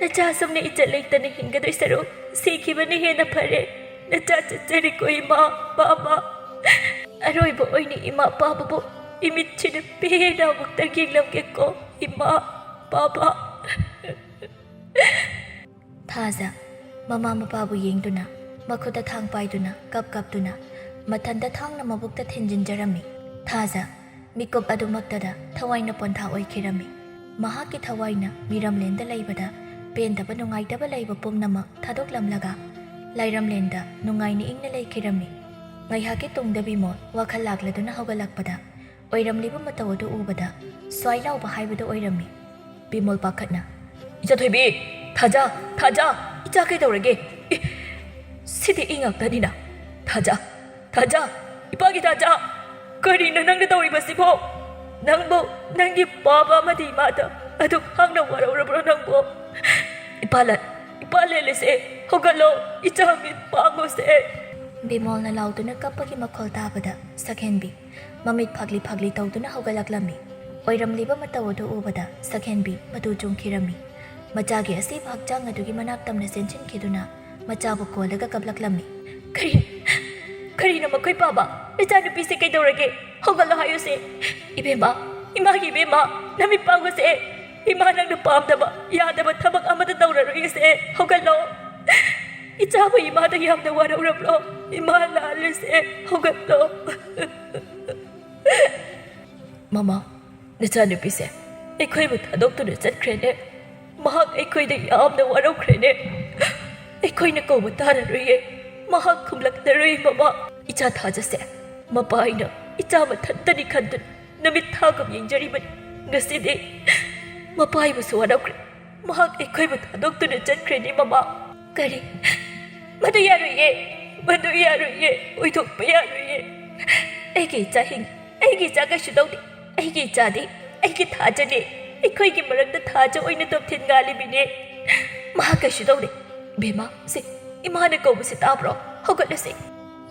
ꯅꯆꯥ ꯑꯁꯨꯝꯅ ꯏꯖꯠ ꯂꯩꯇꯅ ꯍꯤꯡꯒꯗꯣꯏ ꯁꯔꯨꯛ ꯁꯤꯈꯤꯕꯅ ꯍꯦꯟꯅ ꯐꯔꯦ꯫ ꯅꯆꯥ ꯆꯠꯆꯔꯤꯀꯣ ꯏꯃꯥ, ꯄꯥꯕ꯫ ꯑꯔꯣꯏꯕ ꯑꯣꯏꯅ ꯏꯃꯥ ꯄꯥꯕꯕꯨ ꯏꯃꯤꯠꯁꯤꯗ ꯄꯦꯟꯅ ꯑꯃꯨꯛꯇꯪ ꯌꯦꯡꯂꯝꯒꯦꯀꯣ ꯏꯃꯥ, ꯄꯥꯕ꯫ ꯊꯥꯖ ꯃꯃꯥ ꯃꯄꯥꯕꯨ ꯌꯦꯡꯗꯨꯅ, ꯃꯈꯨꯠꯇ ꯊꯥꯡ ꯄꯥꯏꯗꯨꯅ, ꯀꯞ ꯀꯞꯇꯨꯅ ꯃꯊꯟꯇ ꯊꯥꯡꯅ ꯃꯕꯨꯛꯇ ꯊꯤꯟꯖꯤꯟꯖꯔꯝꯃꯤ꯫ ꯊꯥꯖ ꯃꯤꯀꯨꯞ ꯑꯗꯨꯃꯛꯇꯗ ꯊꯋꯥꯏꯅ ꯄꯣꯟꯊꯥ ꯑꯣꯏꯈꯤꯔꯝꯃꯤ꯫ ꯃꯍꯥꯛꯀꯤ ꯊꯋꯥꯏꯅ ꯃꯤꯔꯝꯂꯦꯟꯗ ꯂꯩꯕꯗ ꯄꯦꯟꯗꯕ ꯅꯨꯡꯉꯥꯏꯇꯕ ꯂꯩꯕ ꯄꯨꯝꯅꯃꯛ ꯊꯥꯗꯣꯛꯂꯝꯂꯒ ꯂꯥꯏꯔꯝꯂꯦꯟꯗ ꯅꯨꯡꯉꯥꯏꯅ ꯏꯪꯅ ꯂꯩꯈꯤꯔꯝꯃꯤ꯫ ꯉꯥꯏꯍꯥꯛꯀꯤ ꯇꯨꯡꯗ ꯕꯤꯃꯣꯜ ꯋꯥꯈꯜ ꯂꯥꯛꯂꯗꯨꯅ ꯍꯧꯒꯠꯂꯛꯄꯗ ꯑꯣꯏꯔꯝꯂꯤꯕ ꯃꯇꯧ ꯑꯗꯨ ꯎꯕꯗ ꯁ꯭ꯋꯥꯏ ꯂꯥꯎꯕ ꯍꯥꯏꯕꯗꯨ ꯑꯣꯏꯔꯝꯃꯤ꯫ ꯕꯤꯃꯣꯜ ꯄꯥꯈꯠꯅ, "ꯏꯆꯥꯊꯣꯏꯕꯤ! ꯊꯥꯖ! ꯊꯥꯖ! ꯏꯆꯥ ꯀꯩꯗꯧꯔꯒꯦ? ꯑꯦ, ꯁꯤꯗꯤ ꯏ ꯉꯥꯛꯇꯅꯤꯅ꯫ ꯊꯥꯖ! ꯊꯥꯖ! ꯏꯄꯥꯒꯤ ꯊꯥꯖ! ꯀꯔꯤꯅꯣ ꯅꯪꯅ ꯇꯧꯔꯤꯕꯁꯤꯕꯣ? ꯅꯪꯕꯨ ꯅꯪꯒꯤ ꯄꯥꯕ ꯑꯃꯗꯤ ꯏꯃꯥꯗ ꯑꯗꯨꯛ ꯍꯥꯛꯅ ꯋꯥꯔꯧꯔꯕ꯭ꯔꯣ ꯅꯪꯕꯨ? ꯏꯄꯥ ꯂꯥꯟ, ꯏꯄꯥ ꯂꯦꯜꯂꯤꯁꯦ, ꯍꯧꯒꯠꯂꯣ, ꯏꯆꯥ ꯃꯤꯠ ꯄꯥꯡꯉꯨꯁꯦ!" ꯕꯤꯃꯣꯜꯅ ꯂꯥꯎꯗꯨꯅ ꯀꯞꯄꯒꯤ ꯃꯈꯣꯜ ꯇꯥꯕꯗ ꯁꯛꯍꯦꯟꯕꯤ ꯃꯃꯤꯠ ꯐꯥꯛꯂꯤ ꯐꯥꯛꯂꯤ ꯇꯧꯗꯨꯅ ꯍꯧꯒꯠꯂꯛꯂꯝꯃꯤ꯫ ꯑꯣꯏꯔꯝꯂꯤꯕ ꯃꯇꯧ ꯑꯗꯨ ꯎꯕꯗ ꯁꯛꯍꯦꯟꯕꯤ ꯃꯇꯨ ꯆꯨꯝꯈꯤꯔꯝꯃꯤ꯫ ꯃꯆꯥꯒꯤ ꯑꯁꯤꯕ ꯍꯛꯆꯥꯡ ꯑꯗꯨꯒꯤ ꯃꯅꯥꯛ ꯇꯝꯅ ꯆꯦꯟꯁꯤꯟꯈꯤꯗꯨꯅ ꯃꯆꯥꯕꯨ ꯀꯣꯜꯂꯒ ꯀꯞꯂꯛꯂꯝꯃꯤ꯫ "ꯀꯔꯤ, ꯀꯔꯤꯅꯣ ꯃꯈꯣꯏ ꯄꯥꯕ? ꯏꯆꯥꯅꯨꯄꯤꯁꯦ ꯀꯩꯗꯧꯔꯒꯦ? ꯍꯧꯒꯠꯂꯣ ꯍꯥꯏꯌꯨꯁꯦ꯫ ꯏꯕꯦꯝꯃ, ꯏꯃꯥꯒꯤ ꯏꯕꯦꯝꯃ, ꯅꯃꯤꯠ ꯄꯥꯡꯉꯨꯁꯦ꯫ ꯏꯃꯥ ꯅꯪꯅ ꯄꯥꯝꯗꯕ, ꯌꯥꯗꯕ ꯊꯕꯛ ꯑꯃꯠꯇ ꯇꯧꯔꯔꯣꯏꯁꯦ꯫ ꯍꯧꯒꯠꯂꯣ꯫ ꯏꯆꯥꯕꯨ ꯏꯃꯥꯗ ꯌꯥꯝꯅ ꯋꯥꯔꯧꯔꯕ꯭ꯔꯣ? ꯏꯃꯥ ꯂꯥꯜꯂꯤꯁꯦ, ꯍꯧꯒꯠꯂꯣ꯫" "ꯃꯃꯥ, ꯅꯆꯥꯅꯨꯄꯤꯁꯦ ꯑꯩꯈꯣꯏꯕꯨ ꯊꯥꯗꯣꯛꯇꯨꯅ ꯆꯠꯈ꯭ꯔꯦꯅꯦ꯫ ꯃꯍꯥꯛ ꯑꯩꯈꯣꯏꯗ ꯌꯥꯝꯅ ꯋꯥꯔꯧꯈ꯭ꯔꯦꯅꯦ꯫ ꯑꯩꯈꯣꯏꯅ ꯀꯧꯕ ꯇꯥꯔꯔꯣꯏꯌꯦ꯫ ꯃꯍꯥꯛ ꯈꯨꯝꯂꯛꯇꯔꯣꯏ, ꯃꯃꯥ꯫" "ꯏꯆꯥ ꯊꯥꯖꯁꯦ, ꯃꯄꯥ ꯑꯩꯅ ꯏꯆꯥ ꯃꯊꯟꯇꯅꯤ ꯈꯟꯗꯨꯅ ꯅꯨꯃꯤꯠ ꯊꯥꯒꯨꯝ ꯌꯦꯡꯖꯔꯤꯕꯅꯤ꯫ ꯉꯁꯤꯗꯤ ꯃꯄꯥ ꯑꯩꯕꯨꯁꯨ ꯋꯥꯔꯧꯈ꯭ꯔꯦ꯫ ꯃꯍꯥꯛ ꯑꯩꯈꯣꯏꯕꯨ ꯊꯥꯗꯣꯛꯇꯨꯅ ꯆꯠꯈ꯭ꯔꯦꯅꯦ, ꯃꯃꯥ꯫ ꯀꯔꯤ? ꯃꯗꯨ ꯌꯥꯔꯣꯏꯌꯦ, ꯃꯗꯨ ꯌꯥꯔꯣꯏꯌꯦ, ꯑꯣꯏꯊꯣꯛꯄ ꯌꯥꯔꯣꯏꯌꯦ꯫ ꯑꯩꯒꯤ ꯏꯆꯥ ꯍꯤꯡ-, ꯑꯩꯒꯤ ꯏꯆꯥ ꯀꯩꯁꯨ ꯇꯧꯗꯦ꯫ ꯑꯩꯒꯤ ꯏꯆꯥꯗꯤ ꯑꯩꯒꯤ ꯊꯥꯖꯅꯦ꯫ ꯑꯩꯈꯣꯏꯒꯤ ꯃꯔꯛꯇ ꯊꯥꯖ ꯑꯣꯏꯅ ꯇꯣꯞꯊꯤꯟ ꯉꯥꯜꯂꯤꯕꯤꯅꯦ꯫ ꯃꯍꯥꯛ ꯀꯩꯁꯨ ꯇꯧꯗꯦ꯫ ꯕꯦꯝꯃ, ꯁꯦ, ꯏꯃꯥꯅ ꯀꯧꯕꯁꯦ ꯇꯥꯕ꯭ꯔꯣ? ꯍꯧꯒꯠꯂꯁꯦ꯫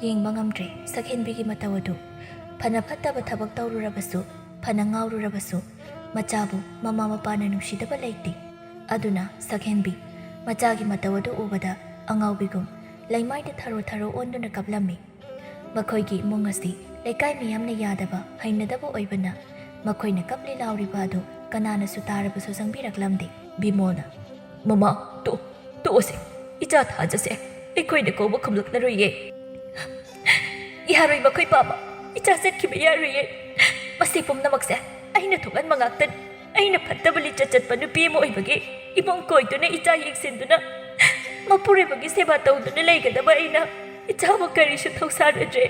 ꯌꯦꯡꯕ ꯉꯝꯗ꯭ꯔꯦ ꯁꯛꯍꯦꯟꯕꯤꯒꯤ ꯃꯇꯧ ꯑꯗꯨ꯫ ꯐꯅ ꯐꯠꯇꯕ ꯊꯕꯛ ꯇꯧꯔꯨꯔꯕꯁꯨ, ꯐꯅ ꯉꯥꯎꯔꯨꯔꯕꯁꯨ, ꯃꯆꯥꯕꯨ ꯃꯃꯥ ꯃꯄꯥꯅ ꯅꯨꯡꯁꯤꯗꯕ ꯂꯩꯇꯦ꯫ ꯑꯗꯨꯅ ꯁꯛꯍꯦꯟꯕꯤ ꯃꯆꯥꯒꯤ ꯃꯇꯧ ꯑꯗꯨ ꯎꯕꯗ ꯑꯉꯥꯎꯕꯤꯒꯨꯝ ꯂꯩꯃꯥꯏꯗ ꯊꯔꯣ ꯊꯔꯣ ꯑꯣꯟꯗꯨꯅ ꯀꯞꯂꯝꯃꯤ꯫ ꯃꯈꯣꯏꯒꯤ ꯏꯃꯨꯡ ꯑꯁꯤ ꯂꯩꯀꯥꯏ ꯃꯤꯌꯥꯝꯅ ꯌꯥꯗꯕ, ꯍꯩꯅꯗꯕ ꯑꯣꯏꯕꯅ ꯃꯈꯣꯏꯅ ꯀꯞꯂꯤ ꯂꯥꯎꯔꯤꯕ ꯑꯗꯨ ꯀꯅꯥꯅꯁꯨ ꯇꯥꯔꯕꯁꯨ ꯆꯪꯕꯤꯔꯛꯂꯝꯗꯦ꯫ ꯕꯤꯃꯣꯜꯅ, "ꯃꯃꯥ, ꯇꯣꯛ-, ꯇꯣꯛꯑꯁꯦ꯫ ꯏꯆꯥ ꯊꯥꯖꯁꯦ꯫ ꯑꯩꯈꯣꯏꯅ ꯀꯧꯕ ꯈꯨꯝꯂꯛꯂꯔꯣꯏꯌꯦ꯫ ꯌꯥꯔꯣꯏ, ꯃꯈꯣꯏ ꯄꯥꯕ꯫ ꯏꯆꯥ ꯆꯠꯈꯤꯕ ꯌꯥꯔꯣꯏꯌꯦ꯫ ꯃꯁꯤ ꯄꯨꯝꯅꯃꯛꯁꯦ ꯑꯩꯅ ꯊꯣꯛꯍꯟꯕ ꯉꯥꯛꯇꯅꯤ꯫ ꯑꯩꯅ ꯐꯠꯇꯕ ꯂꯤꯆꯠ ꯆꯠꯄ ꯅꯨꯄꯤ ꯑꯃ ꯑꯣꯏꯕꯒꯤ ꯏꯃꯨꯡ ꯀꯣꯏꯗꯨꯅ ꯏꯆꯥ ꯌꯦꯡꯁꯤꯟꯗꯨꯅ ꯃꯄꯨꯔꯣꯏꯕꯒꯤ ꯁꯦꯕꯥ ꯇꯧꯗꯨꯅ ꯂꯩꯒꯗꯕ ꯑꯩꯅ ꯏꯆꯥꯕꯨ ꯀꯔꯤꯁꯨ ꯊꯧꯁꯥꯅꯗ꯭ꯔꯦ꯫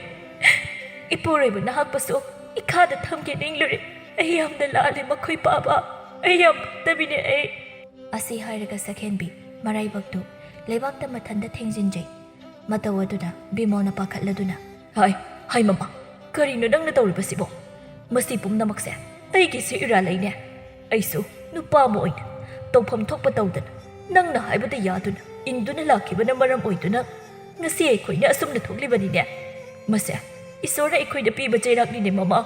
ꯏꯄꯨꯔꯣꯏꯕ ꯅꯍꯥꯛꯄꯨꯁꯨ ꯏꯈꯥꯗ ꯊꯝꯒꯦ ꯅꯤꯡꯂꯨꯔꯦ꯫ ꯑꯩ ꯌꯥꯝꯅ ꯂꯥꯜꯂꯦ, ꯃꯈꯣꯏ ꯄꯥꯕ꯫ ꯑꯩ ꯌꯥꯝ ꯐꯠꯇꯕꯤꯅꯦ ꯑꯩ꯫" ꯑꯁꯤ ꯍꯥꯏꯔꯒ ꯁꯛꯍꯦꯟꯕꯤ ꯃꯔꯥꯏꯕꯛꯇꯨ ꯂꯩꯕꯥꯛꯇ ꯃꯊꯟꯇ ꯊꯦꯡꯖꯤꯟꯖꯩ꯫ ꯃꯇꯧ ꯑꯗꯨꯗ ꯕꯤꯃꯣꯜꯅ ꯄꯥꯈꯠꯂꯗꯨꯅ, "ꯍꯥꯏ, ꯍꯥꯏ ꯃꯃꯥ, ꯀꯔꯤꯅꯣ ꯅꯪꯅ ꯇꯧꯔꯤꯕꯁꯤꯕꯣ? ꯃꯁꯤ ꯄꯨꯝꯅꯃꯛꯁꯦ ꯑꯩꯒꯤꯁꯨ ꯏꯔꯥꯜ ꯂꯩꯅꯦ꯫ ꯑꯩꯁꯨ ꯅꯨꯄꯥ ꯑꯃ ꯑꯣꯏꯅ ꯇꯧꯐꯝ ꯊꯣꯛꯄ ꯇꯧꯗꯅ, ꯅꯪꯅ ꯍꯥꯏꯕꯗ ꯌꯥꯗꯨꯅ, ꯏꯟꯗꯨꯅ ꯂꯥꯛꯈꯤꯕꯅ ꯃꯔꯝ ꯑꯣꯏꯗꯨꯅ ꯉꯁꯤ ꯑꯩꯈꯣꯏꯅ ꯑꯁꯨꯝꯅ ꯊꯣꯛꯂꯤꯕꯅꯤꯅꯦ꯫ ꯃꯁꯦ ꯏꯁꯣꯔꯅ ꯑꯩꯈꯣꯏꯗ ꯄꯤꯕ ꯆꯩꯔꯥꯛꯅꯤꯅꯦ ꯃꯃꯥ꯫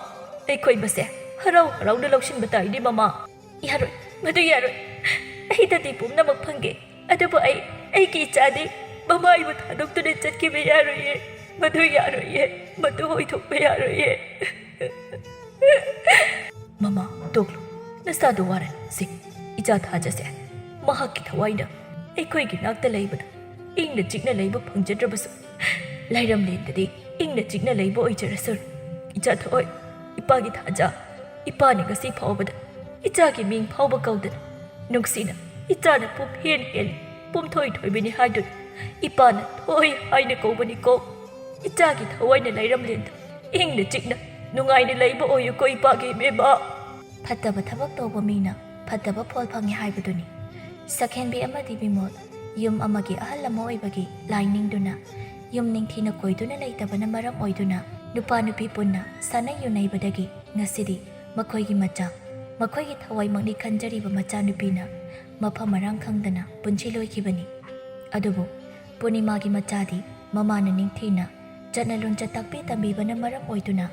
ꯑꯩꯈꯣꯏ ꯃꯁꯦ ꯍꯔꯥꯎ ꯍꯔꯥꯎꯅ ꯂꯧꯁꯤꯟꯕ ꯇꯥꯏꯅꯦ ꯃꯃꯥ꯫" "ꯌꯥꯔꯣꯏ, ꯃꯗꯨ ꯌꯥꯔꯣꯏ꯫ ꯑꯩꯗꯗꯤ ꯄꯨꯝꯅꯃꯛ ꯐꯪꯒꯦ, ꯑꯗꯨꯕꯨ ꯑꯩ, ꯑꯩꯒꯤ ꯏꯆꯥꯗꯤ ꯃꯃꯥ ꯑꯩꯕꯨ ꯊꯥꯗꯣꯛꯇꯨꯅ ꯆꯠꯈꯤꯕ ꯌꯥꯔꯣꯏꯌꯦ꯫ ꯃꯗꯨ ꯌꯥꯔꯣꯏꯌꯦ, ꯃꯗꯨ ꯑꯣꯏꯊꯣꯛꯄ ꯌꯥꯔꯣꯏꯌꯦ꯫" "ꯃꯃꯥ, ꯇꯣꯛꯂꯨ, ꯅꯁꯥꯗꯨ ꯋꯥꯔꯅꯨ꯫ ꯁꯤ ꯏꯆꯥ ꯊꯥꯖꯁꯦ꯫ ꯃꯍꯥꯛꯀꯤ ꯊꯋꯥꯏꯅ ꯑꯩꯈꯣꯏꯒꯤ ꯅꯥꯛꯇ ꯂꯩꯕꯗ ꯏꯪꯅ ꯆꯤꯛꯅ ꯂꯩꯕ ꯐꯪꯖꯗ꯭ꯔꯕꯁꯨ, ꯂꯥꯏꯔꯝꯂꯦꯟꯗꯗꯤ ꯏꯪꯅ ꯆꯤꯛꯅ ꯂꯩꯕ ꯑꯣꯏꯖꯔꯁꯅꯨ꯫ ꯏꯆꯥ ꯊꯣꯏ, ꯏꯄꯥꯒꯤ ꯊꯥꯖ, ꯏꯄꯥꯅ ꯉꯁꯤ ꯐꯥꯎꯕꯗ ꯏꯆꯥꯒꯤ ꯃꯤꯡ ꯐꯥꯎꯕ ꯀꯧꯗꯅ, ꯅꯨꯡꯁꯤꯅ ꯏꯆꯥꯅ ꯄꯨꯝꯍꯦꯟ ꯍꯦꯜꯂꯤ, ꯄꯨꯝꯊꯣꯏ ꯊꯣꯏꯕꯤꯅꯤ ꯍꯥꯏꯗꯨꯅ ꯏꯄꯥꯅ ꯊꯣꯏ ꯍꯥꯏꯅ ꯀꯧꯕꯅꯤꯀꯣ꯫ ꯏꯆꯥꯒꯤ ꯊꯋꯥꯏꯅ ꯂꯥꯏꯔꯝꯂꯦꯟꯗ ꯏꯪꯅ ꯆꯤꯛꯅ ꯅꯨꯡꯉꯥꯏꯅ ꯂꯩꯕ ꯑꯣꯏꯌꯨꯀꯣ, ꯏꯄꯥꯒꯤ ꯏꯕꯦꯝꯃ꯫ ꯐꯠꯇꯕ ꯊꯕꯛ ꯇꯧꯕ ꯃꯤꯅ ꯐꯠꯇꯕ ꯐꯣꯜ ꯐꯪꯉꯤ ꯍꯥꯏꯕꯗꯨꯅꯤ꯫ ꯁꯛꯍꯦꯟꯕꯤ ꯑꯃꯗꯤ ꯕꯤꯃꯣꯜ ꯌꯨꯝ ꯑꯃꯒꯤ ꯑꯍꯜ ꯑꯃ ꯑꯣꯏꯕꯒꯤ ꯂꯥꯏ ꯅꯤꯡꯗꯨꯅ, ꯌꯨꯝ ꯅꯤꯡꯊꯤꯅ ꯀꯣꯏꯗꯨꯅ ꯂꯩꯇꯕꯅ ꯃꯔꯝ ꯑꯣꯏꯗꯨꯅ, ꯅꯨꯄꯥ ꯅꯨꯄꯤ ꯄꯨꯟꯅ ꯁꯥꯟꯅ ꯌꯨꯅꯩꯕꯗꯒꯤ ꯉꯁꯤꯗꯤ ꯃꯈꯣꯏꯒꯤ ꯃꯆꯥ, ꯃꯈꯣꯏꯒꯤ ꯊꯋꯥꯏꯃꯛꯅꯤ ꯈꯟꯖꯔꯤꯕ ꯃꯆꯥꯅꯨꯄꯤꯅ ꯃꯐꯝ ꯃꯔꯥꯡ ꯈꯪꯗꯅ ꯄꯨꯟꯁꯤ ꯂꯣꯏꯈꯤꯕꯅꯤ꯫ ꯑꯗꯨꯕꯨ ꯄꯨꯔꯅꯤꯃꯥꯒꯤ ꯃꯆꯥꯗꯤ ꯃꯃꯥꯅ ꯅꯤꯡꯊꯤꯅ ꯆꯠꯅ ꯂꯣꯟꯆꯠ ꯇꯥꯛꯄꯤ ꯇꯝꯕꯤꯕꯅ ꯃꯔꯝ ꯑꯣꯏꯗꯨꯅ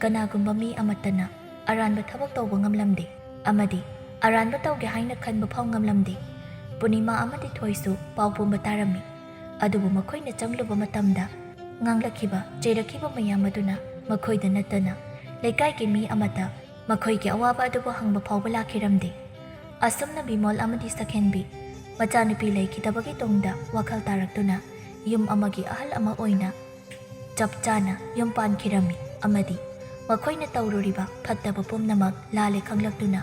ꯀꯅꯥꯒꯨꯝꯕ ꯃꯤ ꯑꯃꯠꯇꯅ ꯑꯔꯥꯟꯕ ꯊꯕꯛ ꯇꯧꯕ ꯉꯝꯂꯝꯗꯦ ꯑꯃꯗꯤ ꯑꯔꯥꯟꯕ ꯇꯧꯒꯦ ꯍꯥꯏꯅ ꯈꯟꯕ ꯐꯥꯎ ꯉꯝꯂꯝꯗꯦ꯫ ꯄꯨꯔꯅꯤꯃꯥ ꯑꯃꯗꯤ ꯊꯣꯏꯁꯨ ꯄꯥꯎ ꯄꯨꯝꯕ ꯇꯥꯔꯝꯃꯤ꯫ ꯑꯗꯨꯕꯨ ꯃꯈꯣꯏꯅ ꯆꯪꯂꯨꯕ ꯃꯇꯝꯗ ꯉꯥꯡꯂꯛꯈꯤꯕ, ꯆꯩꯔꯛꯈꯤꯕ ꯃꯌꯥꯝ ꯑꯗꯨꯅ ꯃꯈꯣꯏꯗ ꯅꯠꯇꯅ ꯂꯩꯀꯥꯏꯒꯤ ꯃꯤ ꯑꯃꯠꯇ ꯃꯈꯣꯏꯒꯤ ꯑꯋꯥꯕ ꯑꯗꯨꯕꯨ ꯍꯪꯕ ꯐꯥꯎꯕ ꯂꯥꯛꯈꯤꯔꯝꯗꯦ꯫ ꯑꯁꯨꯝꯅ ꯕꯤꯃꯣꯜ ꯑꯃꯗꯤ ꯁꯛꯍꯦꯟꯕꯤ ꯃꯆꯥꯅꯨꯄꯤ ꯂꯩꯈꯤꯗꯕꯒꯤ ꯇꯨꯡꯗ ꯋꯥꯈꯜ ꯇꯥꯔꯛꯇꯨꯅ ꯌꯨꯝ ꯑꯃꯒꯤ ꯑꯍꯜ ꯑꯃ ꯑꯣꯏꯅ ꯆꯞ ꯆꯥꯅ ꯌꯨꯝ ꯄꯥꯟꯈꯤꯔꯝꯃꯤ ꯑꯃꯗꯤ ꯃꯈꯣꯏꯅ ꯇꯧꯔꯨꯔꯤꯕ ꯐꯠꯇꯕ ꯄꯨꯝꯅꯃꯛ ꯂꯥꯜꯂꯦ ꯈꯪꯂꯛꯇꯨꯅ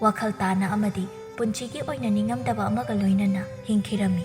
ꯋꯥꯈꯜ ꯇꯥꯅ ꯑꯃꯗꯤ ꯄꯨꯟꯁꯤꯒꯤ ꯑꯣꯏꯅ ꯅꯤꯡꯉꯝꯗꯕ ꯑꯃꯒ ꯂꯣꯏꯅꯅ ꯍꯤꯡꯈꯤꯔꯝꯃꯤ꯫